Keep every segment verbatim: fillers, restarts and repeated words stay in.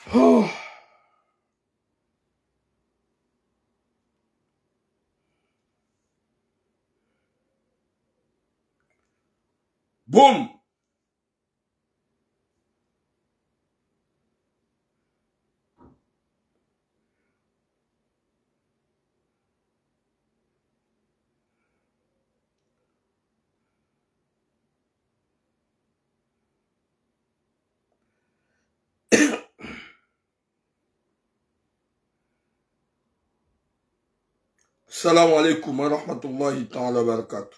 Puh. Boom. السلام عليكم ورحمة الله تعالى وبركاته.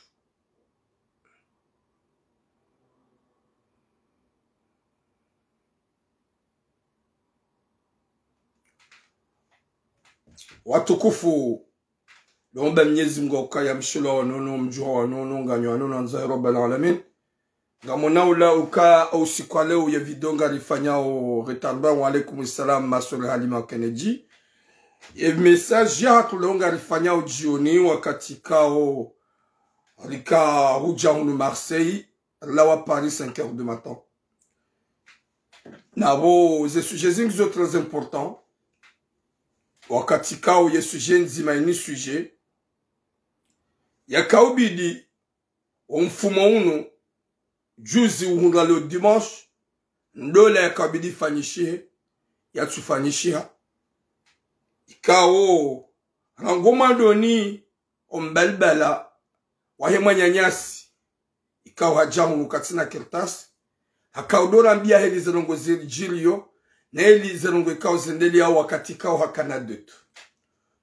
Watukufu, naomba Mwenyezi Mungu ukaya mshilo wa nono, mdjuha wa nono, nganywa wa nono, anzahi Rabbal Alamin. Ngamwona ula uka usiku wa leo ye video ngarifanyao retard. Wa alaikum salam, ma sœur Halima Kennedy. Ye message yahatru leo ngarifanyao djioni wakati ikao rika hudja hunu Marseille, rilawa Paris cinq heures du matin. Na pvo ze sujet zingi zo très important. Wakati ikao ye sujet ndzima ini sujet yakaubidi o mfumo unu, juzi uhundra leo dimanche, ndola yakaubidi ifanyishihe, yatsufanyishiha. Ikao, rangu mwandoni, o mbalibala wahe mwananyasi, ikao hadja hunu katsina kartasi, hakaudjo rambiya heli ze ndrongoo zidjiriyo, na heli ze ndrongoo ikao zendeleyao wakati ikao hakana de tout.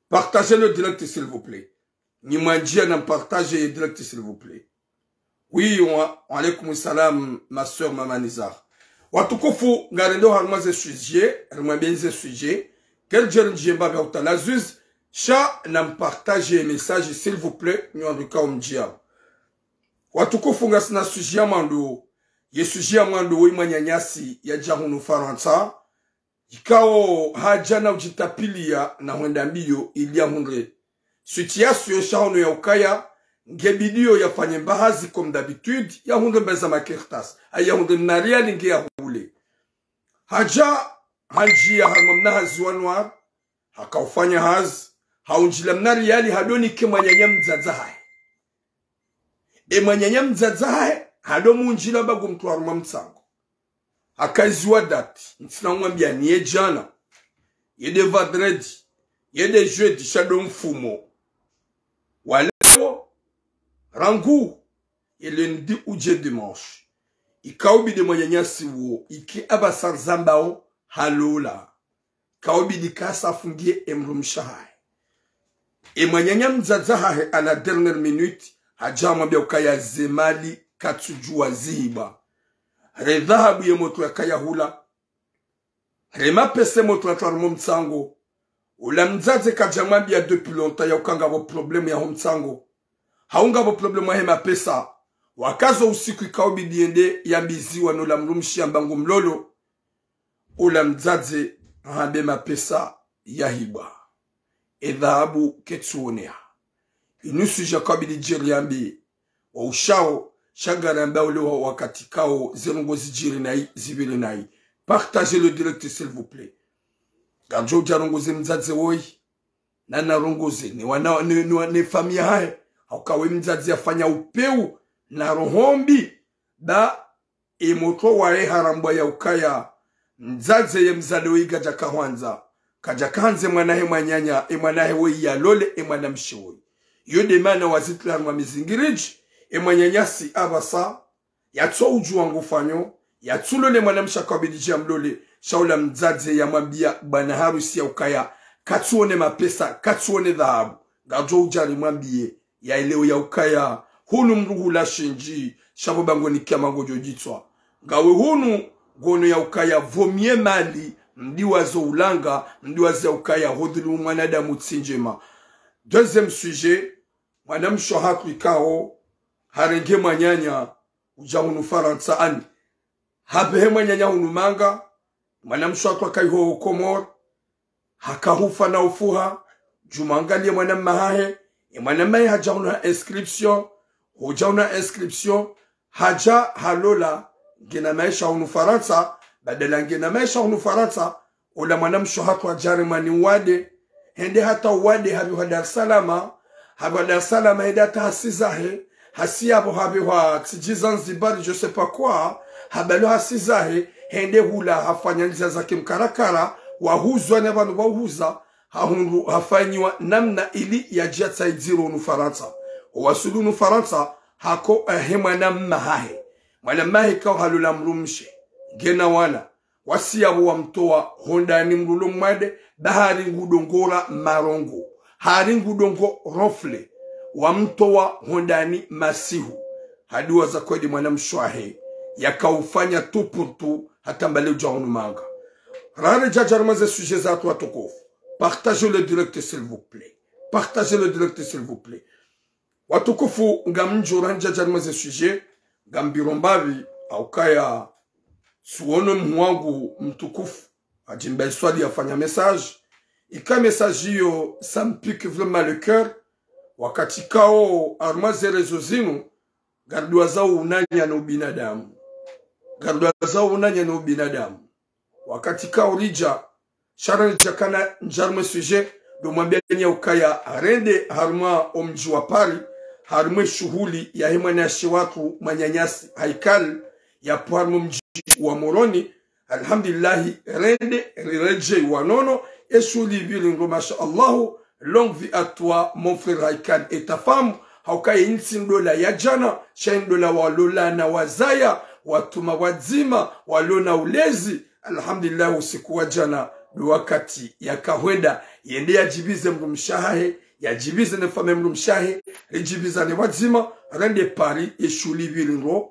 Partagez le direct, s'il vous plaît. Nyi mwandjiya na mpartage ye direct, s'il vous plaît. Oui, wa, wa alaikum salam, ma sœur Mama Nizar. Watukufu, ngarendo harumwa ze sujet, harumwa benze sujet. Quel ger ndjemba bia utalazuzi, sha na mpartage ye message, s'il vous plaît, nyi wandru ikao mdjiya. Watukufu, ngasina sujet ya mwando, ye sujet ya mwando woyi mwananyasi yadja hunu Farantsa, ikao hadja na udjitapiliya na hwenda mbiyo ili yahundre situation sha hono ya ukaya ngebidiyo yafanye mba hazi comme d'habitude, yahundre mba za makartasi, ayi yahundre mna riyali nge yahule. Hadja handjiya harumwa mna hazi wa noir, hakaufanya hazi, haundjila mna riyali hadjo nike mwananya mdzadze hahe. E mwananya mdzadze hahe hadjo mundjila ba ngu mtru harumwa mtsango. Hakaiziwa date, ntsina umwambiya ni ye djana, ye nde vendredi, ye nde jeudi, sha ndo mfumo wa leo, rangu ye lundi udje dimanche. Ikaubidi mwananyasi wo, iki apvasa rizambao halola. Kaubidi kasa afungiye e mdrumshe wahahe. E mwananya mdzadze wahahe à la dernière minute, hadja hamwambiya ukaya ze mali katsudjuwa zihibwa. Re dhahabu ye motro yakaya hula. Re mapesa ye motro yatru harumwa mtsango. Ula mdzadze kadja mwambiya depuis longtemps ya uka ngapvo problème yaho mtsango. Hau ngapvo problème yahe mapesa. Wakazo usiku ikaubidi yende yambiziwa no ula mdrumshe yamba ngu mlolo. Ula mdzadze hambe mapesa yahibwa. E dhahabu ketsuoneha. Inu sujet kabidi djeri yambi. Wa ushao, sha ngaramba ule wa wakati ikao, ze ndrongoo zidjiri nayi, zipviri nayi. Partagez le direct, s'il vous plaît. Ngardjo udja rongoze mdzadze woyi. Na narongoze, ne wana, ne, ne, ne famiyi yahahe. Hauka we mdzadze yafanya upvewu, na roho mbi. Ba e motro waye harambwa ya ukaya, mdzadze ye mzale woyi kadjaka hwandza, kadjaka handze mwana wahe mwananya, e mwana wahe woyi yalole e mwanamshe woyi. Yo nde mana wazitula harumwa mizingiridji, e mwananyasi apvasa, yatso udjuwa ngufanyo, yatsulole mwanamshe akabidi dje yamlole, sha ula mdzadze yamwambiya bwana harusi ya ukaya, katsuone mapesa, katsuone dhahabu, ngardjo udja rimwambiye, ya ileo ya ukaya, hunu mdru hula shindji, sha pvo bangweni kiyama ngodjo djitswa. Ngawe hunu, ngono ya ukaya, vaut mieux mali, mdji wazo ulanga, mdji wazo ya ukaya, hodhulumu mwanadamu tsi ndjema. Deuxième sujet, mwanamshe wahatru ikao, harenge mwananya, udja hunu Farantsa ani. Hapvehe mwananya hunu manga, mwanamshe wahatru akayi ho Komori, haka hufa na ufuha, djumwangaliye mwanamme wahahe, e mwanamme wahahe hadja hunu ha inscription, hudja hunu ha inscription, hadja halola, ngena maesha hunu Farantsa, badala ngena maesha hunu Farantsa, ola mwanamshe hatru hadja haremwa ni uwade, hende hata uwade hapvehwa Dar es Salaam, hapvehwa Dar es Salaam hende hata hasi zahe, hasi yapvo hapvehwa tsidji Zanzibar, je sais pas quoi, habalwa hasi zahe, hende hula hafanya ndzia za kimkarakara, wahuzwa na pvanu pvwa uhuza, hahundru hafanyiwa namna ili yadje yatsahe dziro hunu Farantsa. Owasulu hunu Farantsa, hako, eh, he mwana mma hahe. Mwana mma hahe kao halola mdrumshe. Ngena wana. Wasi yapvo wamtowa hondani mdru lo mwade, ba hari ngudongora marongo. Hari ngudongo ronfle. Wamtowa hondani masihu. Hadiwaza kweli mwanamshe wahe. Yakaufanya tout pour tout, hata mbale udja hunu manga. Raredja harumwa ze sujet zahatru watukufu. Partagez le direct, s'il vous plaît. Partagez le direct, s'il vous plaît. Watukufu, ngamdjo randja harumwa ze sujet, ngambiro mbapvi, haukaya tsuono mhu wangu mtukufu hadjimba iswali yafanya message. Ika message iyo, ça me pique vraiment le cœur. Wakati kao harumwa ze réseaux zinu, ngariduwazao unanya no ubinadamu. Ngariduwazao unanya no ubinadamu. Wakati kao ridja, sha raredja kana ndja harumwa sujet, ndo mwambia nyi ukaya rende harumwa omdji wa Paris, harumwa shuhuli yahe mwanashe watru mwananyasi Haikal, yapvo harumwa omdji wa Moroni. Alhamdulillahi, rende riredjei wanono, eshuhuli ipviri ndro, masha Allahu. Longue vie à toi, mon frère Haikal, et ta femme. Haukaya intsi ndola ya djana, sha indola walolana wazaya, watruma wadzima, walona ulezi. Alhamdulillah, usiku wa djana, ndo wakati yakahwenda, yende yadjibize mdrumshe wahahe, yadjibize ne famiyi mdrumshe wahe, ridjibizane wadzima, rende Paris, eshuhuli ipviri ndro,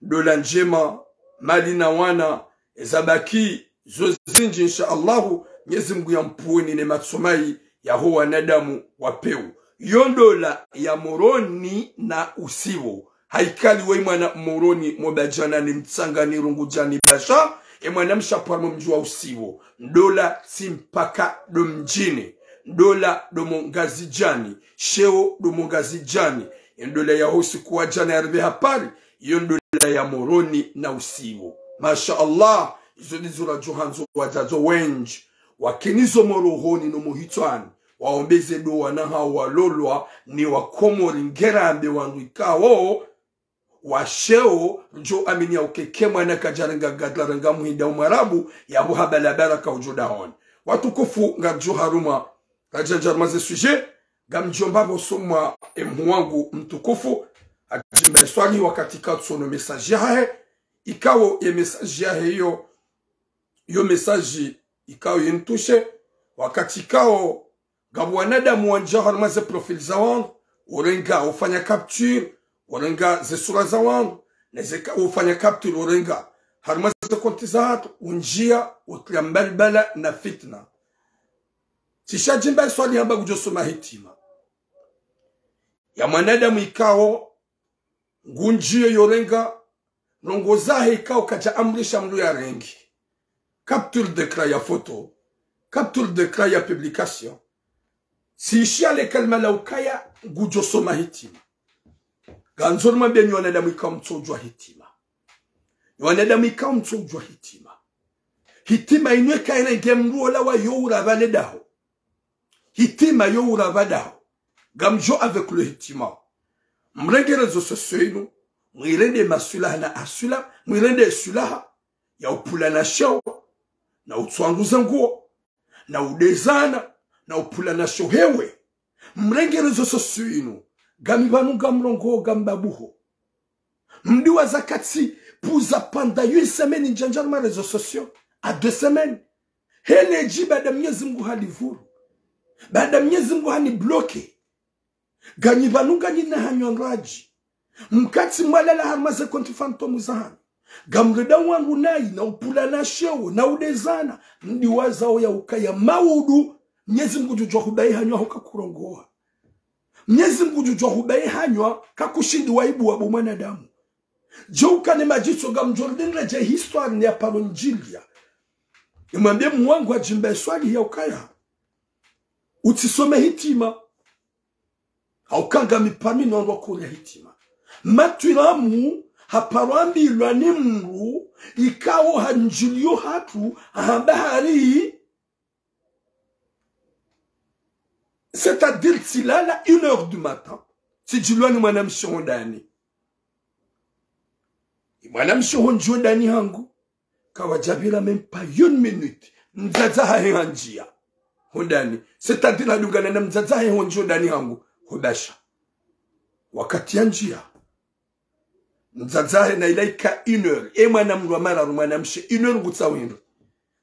ndola ndjema, mali na wana, ezabaki, zo zindji, insha Allahu, Mnyezi Mngu yampvuweni ne matso mayi yaho wanadamu wa pewu. Yo ndola ya Moroni na Usiwo. Haikali we mwana Moroni, Mobadjana ni Mtsanga ni Rungudjani basha, e mwanamshe apvo harumwa mdji wa Usiwo. Ndola tsi mpaka ndo mdjini. Ndola ndo mo Ngazidjani. Sheo ndo mo Ngazidjani. E ndola yaho usiku wa djana yaripve habari. Iyo ndola ya Moroni na Usiwo. Masha Allah, izo ndizo radjo handzo wadjadjo wendji. Wakenizo mo rohoni no mo hitswani. Waombeze dua na hawo walolwa ni Wakomori, ngarambe wandru ikao, washeo, ridjo amini ya ukaya mwana kadjarenga gadla renga muhinda umwarabu, yapvo habala baraka udjo dahoni. Watukufu, ngadjo harumwa, radja ndja harumwa ze sujet, ngamdjo mba pvo somwa emhu wangu mtukufu, hadjimba iswali wakati kao tsuono message yahahe, ikao ye message yahe iyo, yo message ikao yintouché, wakati kao ngapvo wanadamu wandjia harumwa ze profil za wandru, urenga ufanya capture, urenga ze sura za wandru, neze ka ufanya capture urenga harumwa ze compte zahatru, undjia utria mbalibala na fitna. Tsisha djimba iswali hamba ngudjo soma hitima ya mwanadamu ikao ngundjio yorenga ndrongo zahe ikao kadja amrisha mdru yarenge. Capture d'écran ya photo, capture d'écran ya publication. Tsishiya le kalima la ukaya ngudjo soma hitima. Ngandzo nimwambie nyi wanadamu ikao mtsodjua hitima. Nyi wanadamu ikao mtsodjua hitima. Hitima inu eka irenge mdru ola wa yo urapva le daho. Hitima yo urapva daho. Ngamdjo avec le hitima. Mrenge réseaux sociaux inu, mwirende maswilaha na aswila, mwirende swilaha ya upvulana sheo, na utswanguza nguo, na udezana, na upvulana sheo hewe. Mrenge réseaux sociaux inu, ngami pvanu ngamrongoo ngamba buho. Mdiwaza katsi puza pendant une semaine ndjandja harumwa réseaux sociaux, à deux semaines. Hele dji baada Mnyezi Mngu halivuru. Baada Mnyezi Mngu hani bloqué. Nganyi pvanu nganyi na hanyu ndradji. Mkatsi mwalala harumwa ze compte fantôme zahanyu. Ngamrenda wangu nayi na upvulana sheo, na udezana. Mdiwazao ya ukaya maudu, Mnyezi Mngu ngudjudjua hubaye hanyu aho kakurongoa. Mnyezi Mngu ngudjudjua hubaye hanyu kakushindi waibu wa bo mwanadamu. Djo ukane madjitso ngamdjo rudi niredjee histoire ni ya paro ndjiliya. Nimwambie mhu wangu hadjimba iswali ya ukaya utsisome hitima. Hauka ngami parmi no wandru wakoria hitima. Matwiramu haparo ambilwa ni mdru ikao handjiliyo hatru, hamba hari, c'est-à-dire tsilala une heure du matin, tsidjiliwa ni mwanamshe hondani. Mwanamshe hondjiyo ndani hangu, kawadjapvira même pas une minute, mdzadze hahe handjiya hondani. C'est-à-dire hadungana na mdzadze hahe hondjiyo ndani hangu, hubasha. Wakati yandjiya, mdzadze hahe na ila ika une heure, e mwana mdru wa mararu mwanamshe, une heure ngutsaho hindri.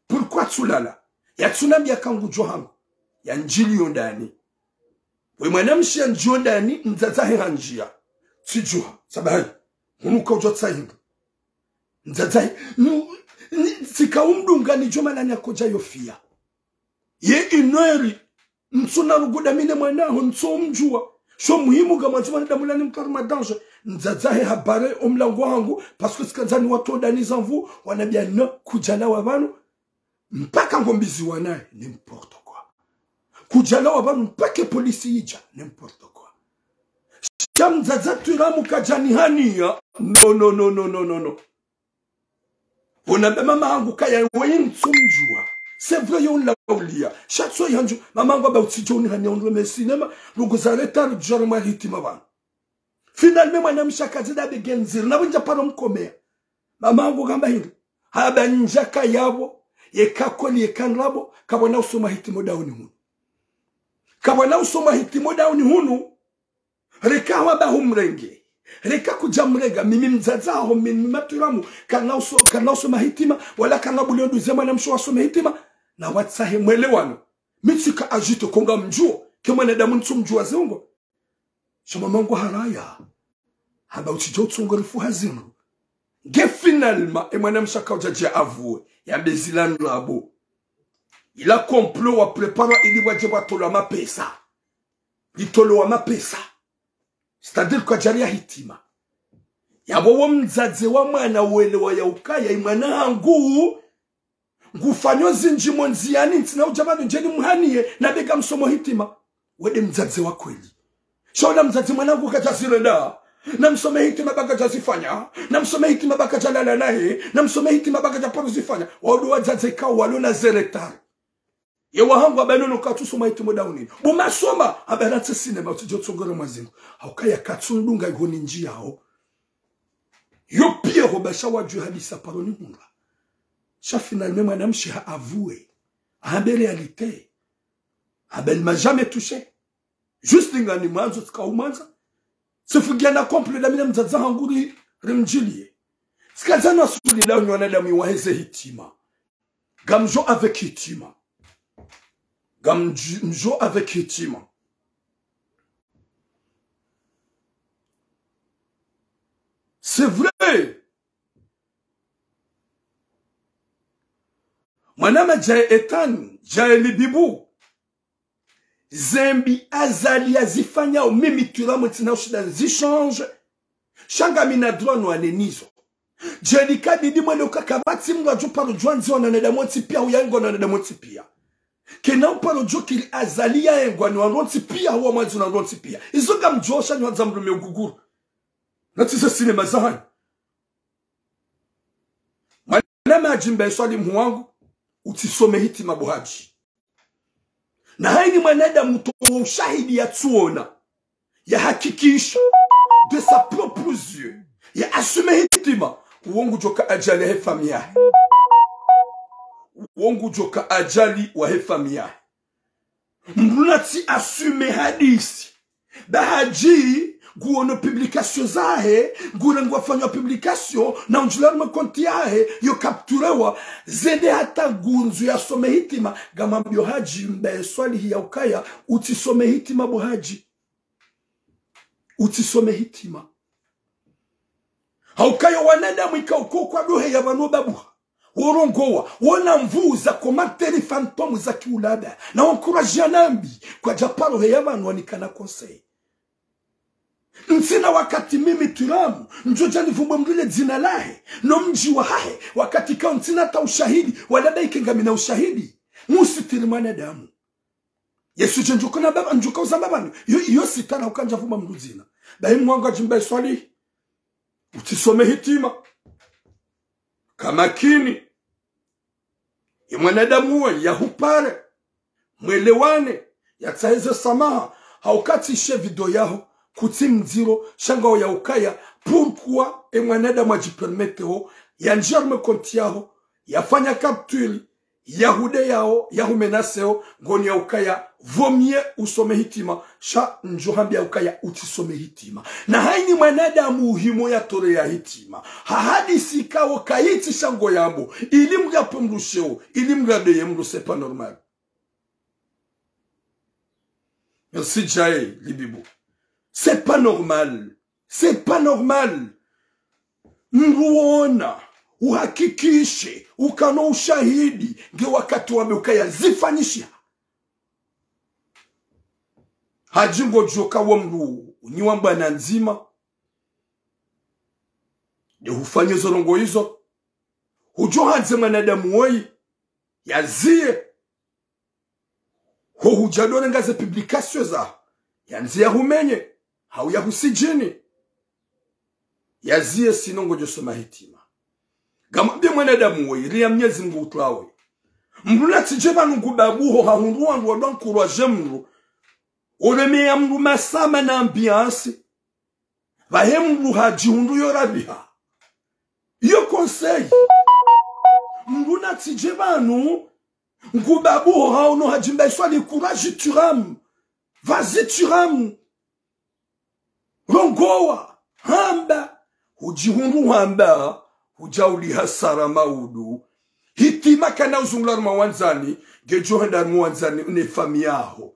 Pourquoi tsulala? Yatsunambiya ka ngudjo hangu. Yandjiliyo ndani. We mwanamshe yandjiyo ndani, mdzadze hahe handjiya. Tsidjuha, sababu, hunu kaudjo tsaha hindri. Mdzadze hahe, nu-, ni-, tsika umdunga nidjo mana ni akodja yofiya. Ye une heure, ntsuna ruguda mi ne mwana haho, ntso mdjuwa. Sho muhimu ngamwandzo mwanadamu lani mtwari mwa danger. Mdzadze hahe habare o mlango hangu, parce que tsikandza ni watowe ndani za nvu, wanambiya na kudjalawa pvanu, mpaka ngombizi wanaye, n'importe quoi. Kudjalawa pvanu, mpaka polisi yidja, n'importe quoi. Sha mdzadze Twiramu kadjanihaniya, non, non, non. Wonambe mama hangu kaya weyi ntso mdjuwa. C'est vrai yo nlauliya. Sha tso yandju, mama hangu hamba utsidjo unihaniya undru me cinéma, rugu za retard djara mwa hitima pvanu. Finalement mwanamshe akazida be genzir, na wendja paro mkomeya. Mama hangu hamba hindri. Hamba ndjaka yapvo, yeka kweli yeka ndrabo, kapvwana usoma hitima dauni hunu. Kapvwana usoma hitima dauni hunu, reka hwamba humrenge. Reka kudja mrenga, mimi mdzadze haho, mimi Matwiramu, kana uso-, kana usoma hitima, wala kana buliyo nduze mwanamshe wasome hitima, na watsahe mwelewano. Mi tsika agité ko ngamdjuwo, ke mwanadamu ntsu mdjuwa ze ndrongo. Sha mama hangu haraya. Hamba utsidja utsongo rifuha zindru. Nge finalement, e mwanamshe akaudja dja avuwe, yambe zila ndrabo. Ila complot wa préparé ili wadje watolwa mapesa. Litolwa mapesa. C'est-à-dire kwadjaliya hitima. Yapvo wo mdzadze wa mwana welewa ya ukaya, i mwana hangu, ngufanyo zindji mo ndziyani, ntsina udja pvanu ndje nimhaniye, na be ngamsomo hitima. Wende mdzadze wa kweli. Sha wona mdzadze mwana hangu kadjazirenda. Namsome hitima ba kadjazifanya. Namsome hitima ba kadjalala naye. Namsome hitima ba kadjaparo zifanya. Wawudu wadzadze kao walo na ze retard. Ye wa hangu hamba nono katsusoma hitima dauni. Bo masoma, hamba natse cinéma, utsidjo tsongora mwa zindru. Haukaya katsundunga iho nindjiyao. Yo piya hubasha wadjuwe hadisi paro nihundra. Sha finalement mwanamshe ha avoué. Hambe réalité. Hamba il m'a jamais touché. Juste ngani mwandzo tsika umwandza. Tsifungiana complot da mi na mdzadze hangu ri-, rimdjiliye. Tsikandza na suli la wanadamu waheze hitima. Ngamdjo avec hitima. Ngamdjo avec hitima. C'est vrai. Mwanama djaye etanu, djaye libibu. Zembi Azali yazifanyao mimi Twiramu tsina ushinda nzi change. Sha ngamina droit nwane nizo. Djeli kadidi mwene ukaka pvatsi mdru adjo paro djuwa ndziwa na wanadamu wontsi piya, uya engwa na wanadamu wontsi piya. Kena uparo djo kiri Azali ya engwa ni wandru wontsi piya, huwa mwandzo na wandru wontsi piya. Izo ngamdjo sha ni wandza mdrume uguguru. Natsi ze cinéma zahanyu. Mwanama Hadji Mbae Swali mhu wangu, utsisome hitima bo Hadji. Na hayini mwanadamu utowa ushahidi yatsuona, yahakikisha, de sa propre yeux, ya assume hitima, uwo ngudjoka ajali wahe famiyi yahe. Uwo ngudjoka ajali wahe famiyi yahe. Mdru natsi assume hadisi. Ba Hadji, nguono publication zahe, ngure ngwafanywa publication, na undjila harumwa compte yahe, yo capturewa, zende hata ngundzo yasome hitima, ngamwambiyo Hadji Mbae Swalihi ya ukaya, utsisome hitima bo Hadji. Utsisome hitima. Haukaya wanadamu ikao uko kwa dohe ya pvanu babuha. Worongowa, wona nvuu za commentaire fantôme za kiulada. Na encourager nambi, kwadja paro heya pvanu wanikana conseil. Ntsina wakati mimi Twiramu, ndjo dja nivumbwe mdru le dzina lahe, no mdji wahahe, wakati kao ntsina ta ushahidi, wala ba ike ngamina ushahidi. Musitiri mwanadamu. Yesu dje ndjuka na baba, ndjuka uzamba pvanu. Yo, yo sitara ukandja vumba mdru dzina. Bahi mhu wangu Hadji Mbae Swalihi. Utsisome hitima. Ka makini. Ye mwanadamu we yahupare. Mwelewane. Yatsaheze samaha. Hauka tsi she video yaho. Kutsi mdziro. Sha ngawo ya ukaya. Pourquoi ye mwanadamu adjipermettre ho. Yandjia harumwa compte yaho. Yafanya capture. Yahude yaho, yahumenaceo, ngoni ya ukaya, vaut mieux usome hitima, sha ndjo hambia ukaya utsisome hitima. Na hayini mwanadamu uhimo ya tore ya hitima. Hahadisi kawo kayitsi sha ngo yambo, ili mgapve mdru sheo, ili mgadeye mdru, c'est pas normal. Merci Jae Libibu. C'est pas normal. C'est pas normal. Mdru wona, uhakikishe, ukana ushahidi, nge wakati wambe ukaya zifanyishiha. Hadji ngodjo kawo mdru, nyi wa mbwana ndzima. Nde hufanya zo ndrongoo izo. Hudjo handze mwanadamu woyi, yaziye. Ho hudja dorenga ze publication za. Yandzi yahumenye. Hau yahusidjini. Yaziye sinon ngodjo soma hitima. Ngamwambie mwanadamu woyi, ria Mnyezi Mngu utwawe. Mdru natsidje pvanu ngu babu ho hahundru wandru wadwa nkuru wadje mdru. Ulemeya mdru masama na ambiance. Pvahe mdru hadjihundru yo rabiha. Yo conseil. Mdru natsidje pvanu, ngu babu ho haono hadjimba iswali courage tu rames. Vas-y tu rames. Rongowa. Hamba. Hudjihundru hamba. Hudja uli hasara maudu. Hitima kana uzungula harumwa wandzani. Ngedjo henda harumwa wandzani ne famiyi yaho.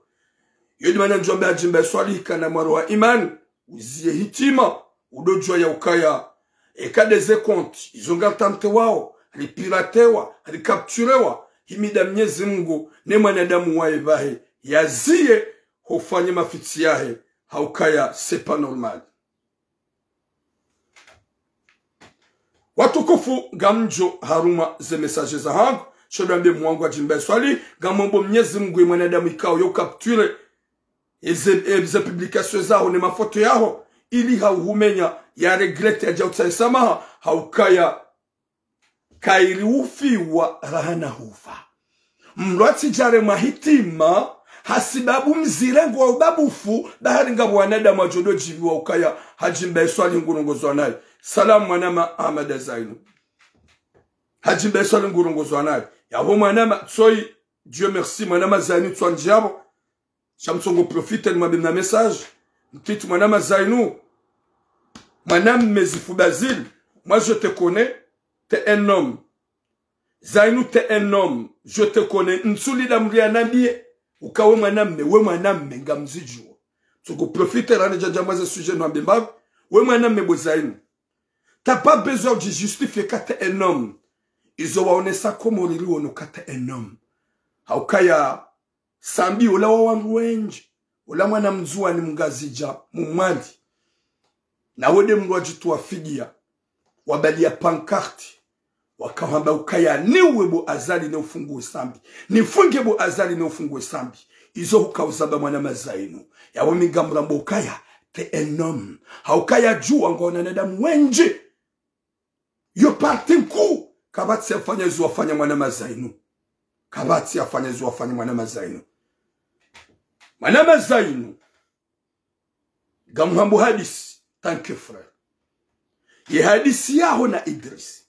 Yo ndi mana ndjwambe hadjimba iswali kana mwaro wa imani. Uziye hitima, udodjwa ya ukaya. Eka nde ze compte, izo nga tantewao, ripiratewa, ricapturewa, himida Mnyezi Mngu, ne mwanadamu waye pvahe, yaziye, hofanye mafitsi yahe, ha ukaya, c'est pas normal. Watukufu, ngamdjo harumwa ze message zahangu, sho ndo ambe mwangu hadjimba iswali, ngamombo Mnyezi Mngu ye mwanadamu ikao yo capture, eze, eze publication zaho ne mafoto yaho, ili hauhumenya ya regretter yadja utsahe samaha, ha ukaya kayiri ufiwa raha na hufa. Mdru atsidjare mwa hitima, hasibabu mzire ngo ubabufu, bahari nga wanadamu wadjo dodjibiwa ukaya, hadjimba iswali ngurongozwa naye. Salam mwanama Ahmada Zainu. Hadjimba iswali ngurongozwa naye. Yapvo mwanama, tsoyi, Dieu merci, mwanama Zainu tswa ndjapvo. Sha mtsongo profiter nimwambe mna message. Mtiti mwanama Zainu. Mwanamme zifu Basile. Moi, je te connais. T'es un homme. Zainu, t'es un homme. Je te connais. Ntsuli da mdru ya nambie. Uka we mwanamme, we mwanamme, ngamzidjuo. Mtsongo profiter, ane djadja mwaze sujet no ambe mbapvi. We mwanamme bo Zainu. T'as pas besoin de justifier ka t'es un homme. Izo waonesa Komori ri wono ka t'es un homme. Ha ukaya Sambi, ola wa wandru wendji, ola mwana mndzuwani mngazidja, mmwali. Na wo nde mndru wadjitwa fidiya, wabaliya pancarte, wakahamba ukaya, niuwe bo Azali ne ufunguwe Sambi. Nifunge bo Azali ne ufunguwe Sambi. Izo hukauza ba mwanama Zainu. Yapvo mi ngamrambo ukaya, t'es un homme. Ha ukaya djuwa ngwaona wanadamu wendji. Yo parti nkuu, kapvatsi yafanya izo wafanya mwanama Zainu. Kapvatsi yafanya izo wafanya mwanama Zainu. Mwanama Zainu. Ngamhambo hadisi, tant que frère. Ye hadisi yaho na Idris.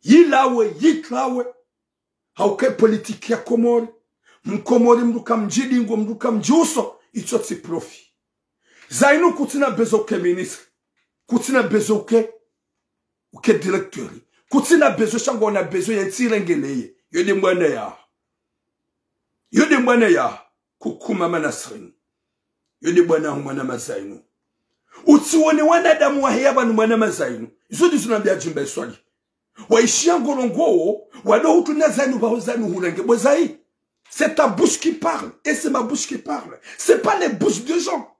Yilawe, yitlawe. Hauka ye politiki ya Komori. Mkomori mndru ka mdjidingo, mndru ka mdjiuso, itso tsi profit. Zainu kutsina besoin uke ministre. Kutsina besoin uke, uke directeur. Kutsina besoin sha ngwaona besoin ye ntsi irengeleye. Yo nde mbwana ya. Yo nde mbwana ya. Kukuma manasrin. Yo nde mbwana hu mwanama Zainu. Utsiwone wanadamu waheya pvanu mwanama Zainu. Izo ndizo nambiya djimba iswali. Waishiya ngorongoo, wado hutruna Zainu pvaho Zainu hurenge. Bo Zai, c'est ta bouche qui parle et c'est ma bouche qui parle. C'est pas les bouches des gens.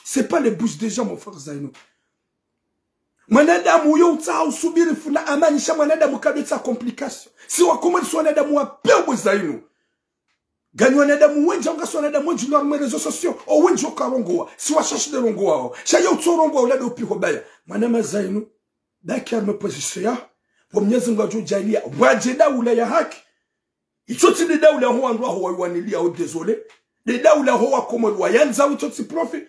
C'est pas les bouches des gens, mon frère Zainu. Mwanadamu uyo utsaha usubiri funa amani sha mwanadamu kadotsa complication. Si wakomori si wanadamu wa peu bo Zainu. Ngani wanadamu wendji, ngasi wanadamu wendji, ndo harumwa réseaux sociaux, o wendji wakarongowa, si washashi nde rongowawo. Sha ye utsorongowa ula ndo upiho baya. Mwanama Zainu, baki harumwa position yaho, pvo Mnyezi Mungu yadjo djaaliya, wadje daula ya haki. Itso tsi nde daula ho wandru waho wayiwaniliyawo, désolé. Nde daula ho wakomori wayandzao, itso tsi profit.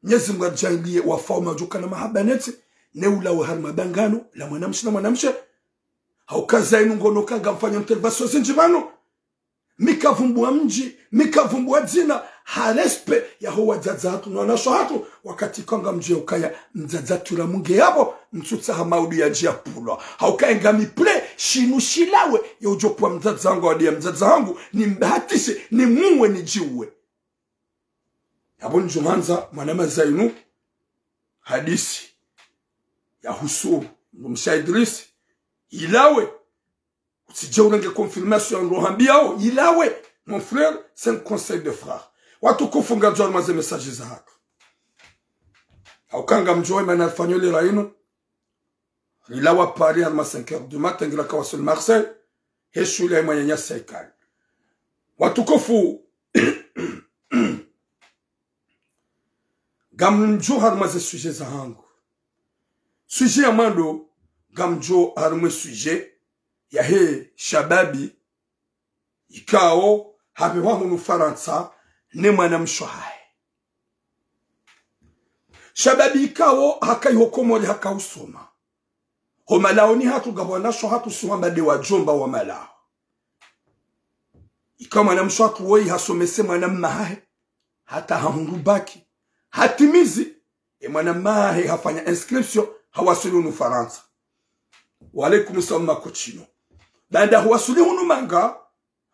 Mnyezi Mungu yadjaaliye wafaume wadjokana mahaba nasi, ne ulawe harumwa bangano la mwanamshe na mwanamshe. Hauka Zainu ngono ka ngamfanyo intervention zindji pvanu. Mi kavumbuwa mdji, mi kavumbuwa dzina, ha respect yaho wadzadze hatru no wanashe hatru, wakati ka ngamdjuwo ukaya mdzadze hatru ila munge yapvo, mtsutsaha maudu yadje yapvulwa. Hauka ngami prêt, shinu shilawe, ye udjo pvwa mdzadze hangu, wadi ya mdzadze hangu, nimbahatishe, nimuwe, nidjiwe. Yapvo ndjo handza mwanama Zainu, hadisi yahusu mdrumshe Idrisi, ilawe. Utsidje urenge confirmation ya ndro hambiyawo, ilawe. Mon frère, c'est un conseil de frère. Watukufu, ngamdjo harumwa ze message zahatru. Hauka ngamdjuwo ye mana rifanyo lera inu. Rilawa Paris harumwa cinq heures du matin, ngira kawaswili Marseille. He shuhuli ya mwananyasi yikali. Watukufu, ngamdjo harumwa ze sujet zahangu. Sujet ya mwando, ngamdjo harumwa sujet yahe shababi yikao hapvehwa hunu Farantsa ne mwanamshe wahahe. Shababi yikao hakayi ho Komori hakausoma. Ho malaoni hatru ngapvo wanashe hatru si hwamba nde wadjomba wa malaho. Yika mwanamshe hatru woyi hasomese mwanamme wahahe, hata hahundru bac, hatimizi, ye mwanamme wahahe hafanya inscription, hawaswili hunu Farantsa. Wa alaykum salam Makochino. Baanda hawaswili hunu manga,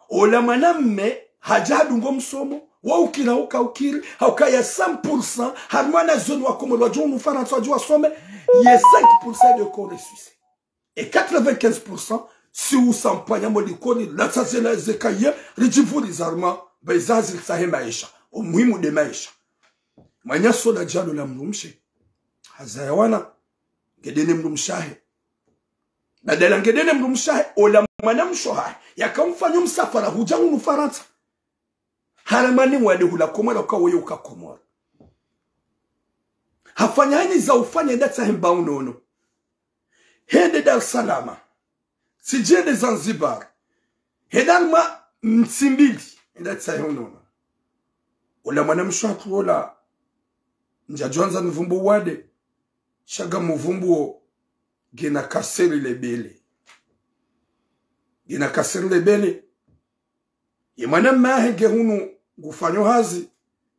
ola mwanamme hadja hadungo msomo, wa ukiri hauka ukiri, hauka ya cent pour cent, harumwa wanazioni wa Komori wadjo hunu Farantsa wadjo wasome, ye cinq pour cent nde Corée Suisse. E quatre-vingt-quinze pour cent, si usampanya mo likoli, latsa zela ze kaye, ridjipvuriza harumwa, ba izazi litsahe maesha, o muhimu nde maesha. Mwananyasi ola djalo la mdrumshe, hazaya wana, ngende ne mdrumshe wahe. Badala ngende ne mdrumshe wahe, ola mwanamshe wahahe, yakamfanyo msafara hudja hunu Farantsa. Haramani wade hula Komori, uka woye uka Komori. Hafanya hayina za ufanya, hende yatsahe mba unono. Hende Dar es Salaam. Tsidje hende Zanzibar. Hende harumwa ntsi mbili, hende yatsahe unono. Ola mwanamshe hatru ola, ndjadjo handza nivumbuwe wade, sha ngamuvumbuwo ngena cancer le bele. Ngena cancer le bele. Ye mwanamme wahahe nge hunu ngufanyo hazi,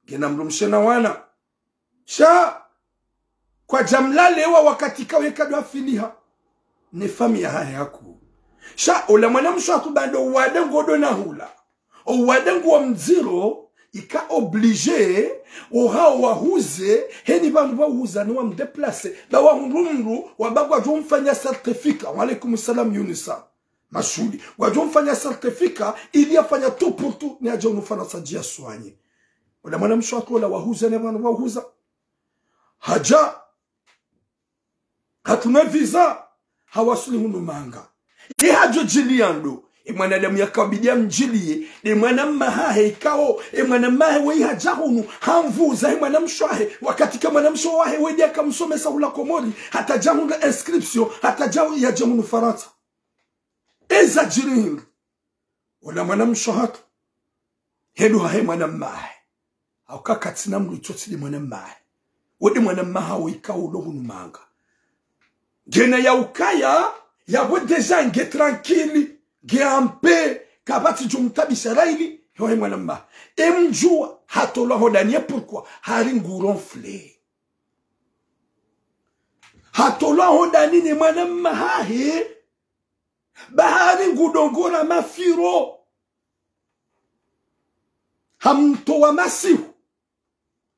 ngena mdrumshe na wana. Sha kwadja mlalewa wakati kawe kado afiliha, ne famiyi yahahe hakuu. Sha ola mwanamshe hatru baanda o wade ngodo na hula, o wade nguwo mdziro, yika obligé, o hao wahuze, heni pvanu pvwa uhuza ni wamdéplacé, ba wahundru mdru, wamba ngwadjo mfanya certificat. Wa alaykum salam Yunisa. Mashuhuli. Ngwadjo mfanya certificat, ili yafanya tout pour tout, ni yadje hunu Farantsa yadje yasoigné. Ola mwanamshe hatru ola wahuza ne pvanu pvwa uhuza. Hadja, hatru ne visa, hawaswili hunu manga. Ye hadjo djiliya ndo, ye mwanadamu yakabidi yamdjiliye, nde mwanamme wahahe yikao, ye mwanamme wahahe woyi hadja hunu, hamvuza ye mwanamshe wahe, wakati ka mwanamshe wahe woyi nde yakamsomesa hula Komori, hata yadja hundra inscription, hata yadja, yadje hunu Farantsa. Eza djiri hindri. Ola mwanamshe hatru, hendo hahe mwanamme wahe. Hauka katsina mdru tsotsi nde mwanamme wahe. Wo nde mwanamme wahahe yikao ulo hunu manga. Ngena ya ukaya, yapvo déjà nge tranquille, nge en paix, kapvatsi djo mtabisha rahili, yo he mwanamme wahe. Emdjuwa, hatolwa ho ndani ye pourquoi, hari ngu ronflé. Hatolwa ho ndani ne mwanamme wahahe, ba hari ngu dongora mafiro. Hamtowa masihu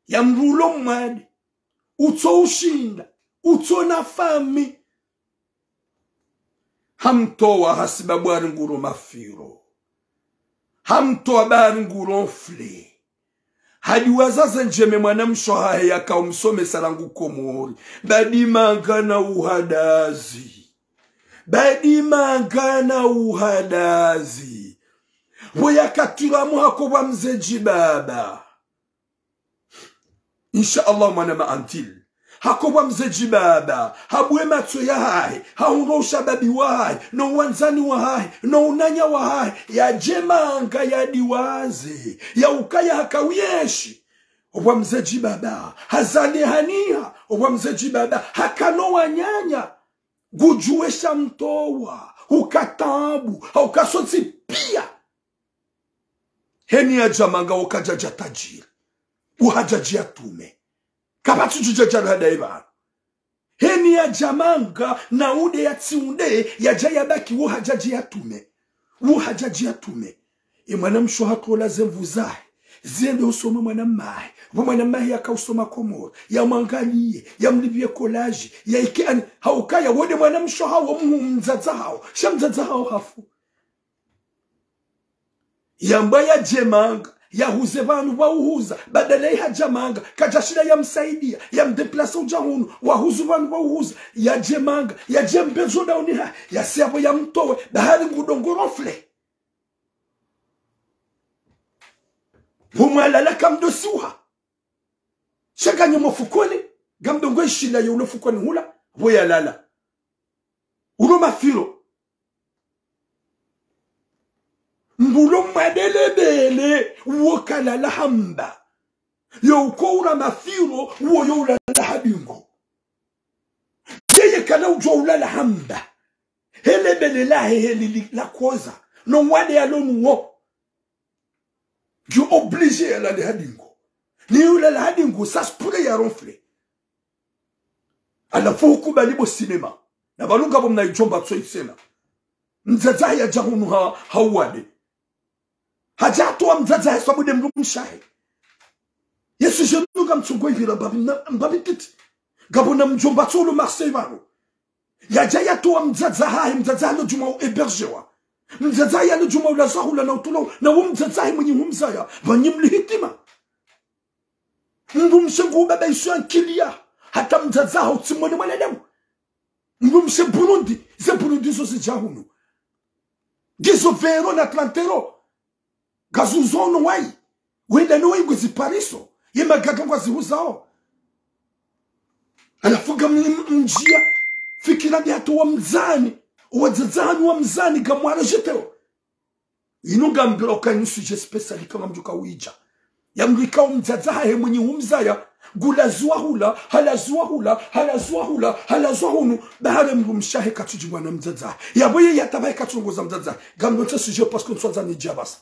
ya mdru ulo mwade, utso ushinda, utso na famiyi. Hamtowa hasibabu hari ngu ro mafiro. Hamtowa ba hari ngu ronflé. Hadi wazaze ndjeme mwanamshe wahahe yakaumsomesa rangu Komori. Ba di manga na uhadazi. Ba di manga na uhadazi. Pvo yakatiramu hako pvwa mze Djibaba. Insha Allah, mwana ma Antilles. Hako pvwa mze Djibaba, habuwe matso yahahe, hahundro ushababi wahahe, no wandzani wahahe, no unanya wahahe, yadje Manga yadiwaze, ya ukaya haka uyeshi. Opvwa mze Djibaba, hazalihaniha, opvwa mze Djibaba, hakano wananya, ngudjuwe sha mtowa, uka tabu, hauka sontsi piya. Heni yadja Manga wo kadjadja tadjiri. Uhadjadji yatume. Kapvatsi djudjadja hadayi pvanu. Heni yadja Manga na unde yatsi unde yadja yabaki uhadjadji yatume. Uhadjadji yatume. E mwanamshe hatwola ze nvu zahe. Zende usoma mwana mmahe. Pvo mwana mmahe yaka usoma Komoro. Yamwangaliye. Yamlipviye kolaji. Yaike ani. Haukaya wonde mwanamshe hawo muhu mdzadza hawo. Sha mdzadza hawo hafu. Yambwa yadje Manga, yahuze pvanu pvwa uhuza, badala yihadja Manga, kadjashinda yamsaidiya, yamdéplacer udja hunu, wahuzu pvanu pvwa uhuza, yadje Manga, yadje mbezo dauniha, yasi yapvo yamtowe, bahari ngudo ngo ronfle. Pvo mwalala kamdosiwa. Sha nganyi mo fukoni, ngamdo ngo ishila yo ulo fukoni hula, pvo yalala. Ulo mafiro. Mbulo mwadelebele, uwo kalala hamba. Yo uko ula mafiro, uwo yo ulala hadingo. Tseye kana udjo ulala hamba. Helebele lahe heli li-, la koza. No mwade yalo nuwo. Ngi obligé yalale hadingo. Ni ulala hadingo, ça se pourrait ya ronfle. Halafu hukubali bo cinéma. Na pvanu ngapvo mna idjomba tso itsena. Mdzadzahe yadja hunu ha, ha uwade. Hadja hatowa mdzadzahe swabu nde mdrumshe wahe. Yesu djenu ngamtsungwa ivira mbapvi na, mbapvi titi. Ngapvo na mdjomba tso ulo Marseille pvanu. Yadja yatowa mdzadzahe, mdzadzahe lo djuma u hébergewa. Mdzadzahe yalo djuma ulazwa hula na utulwa, na wo mdzadzahe mwenyi humzaya, pvanyi mli hitima. Mdrumshe ngu baba isu ya nkiliya, hata mdzadzaho utsimwone mwanadamu. Mdrumshe Burundi, ze Burundi zo zidja hunu. Ngizo vingt euros na trente euros. Ngaziuzwao no wayi. Wenda no wayi ngwazipariso. Ye magaga ngwazihuzao. Halafu ngam-, m-, mdjiya. Fikira mbi hata wa mdzani. Wadzadze hanyu wa mdzani ngamwara jeteo. Inu ngambira uka inu sujet spécial ika ngamdjo ka uidja. Ya mdru ika umdzadze hahe mwenyi humzaya. Ngulazwa hula, halazwa hula, halazwa hula, halazwa hunu. Bahari mdrumshe wahe katsudji mwana mdzadze hahe. Yapvo ye yatapva ye katsurongoza mdzadze hahe. Ngamdjo ntsa sujet parce que ntswandza nidja pvasa.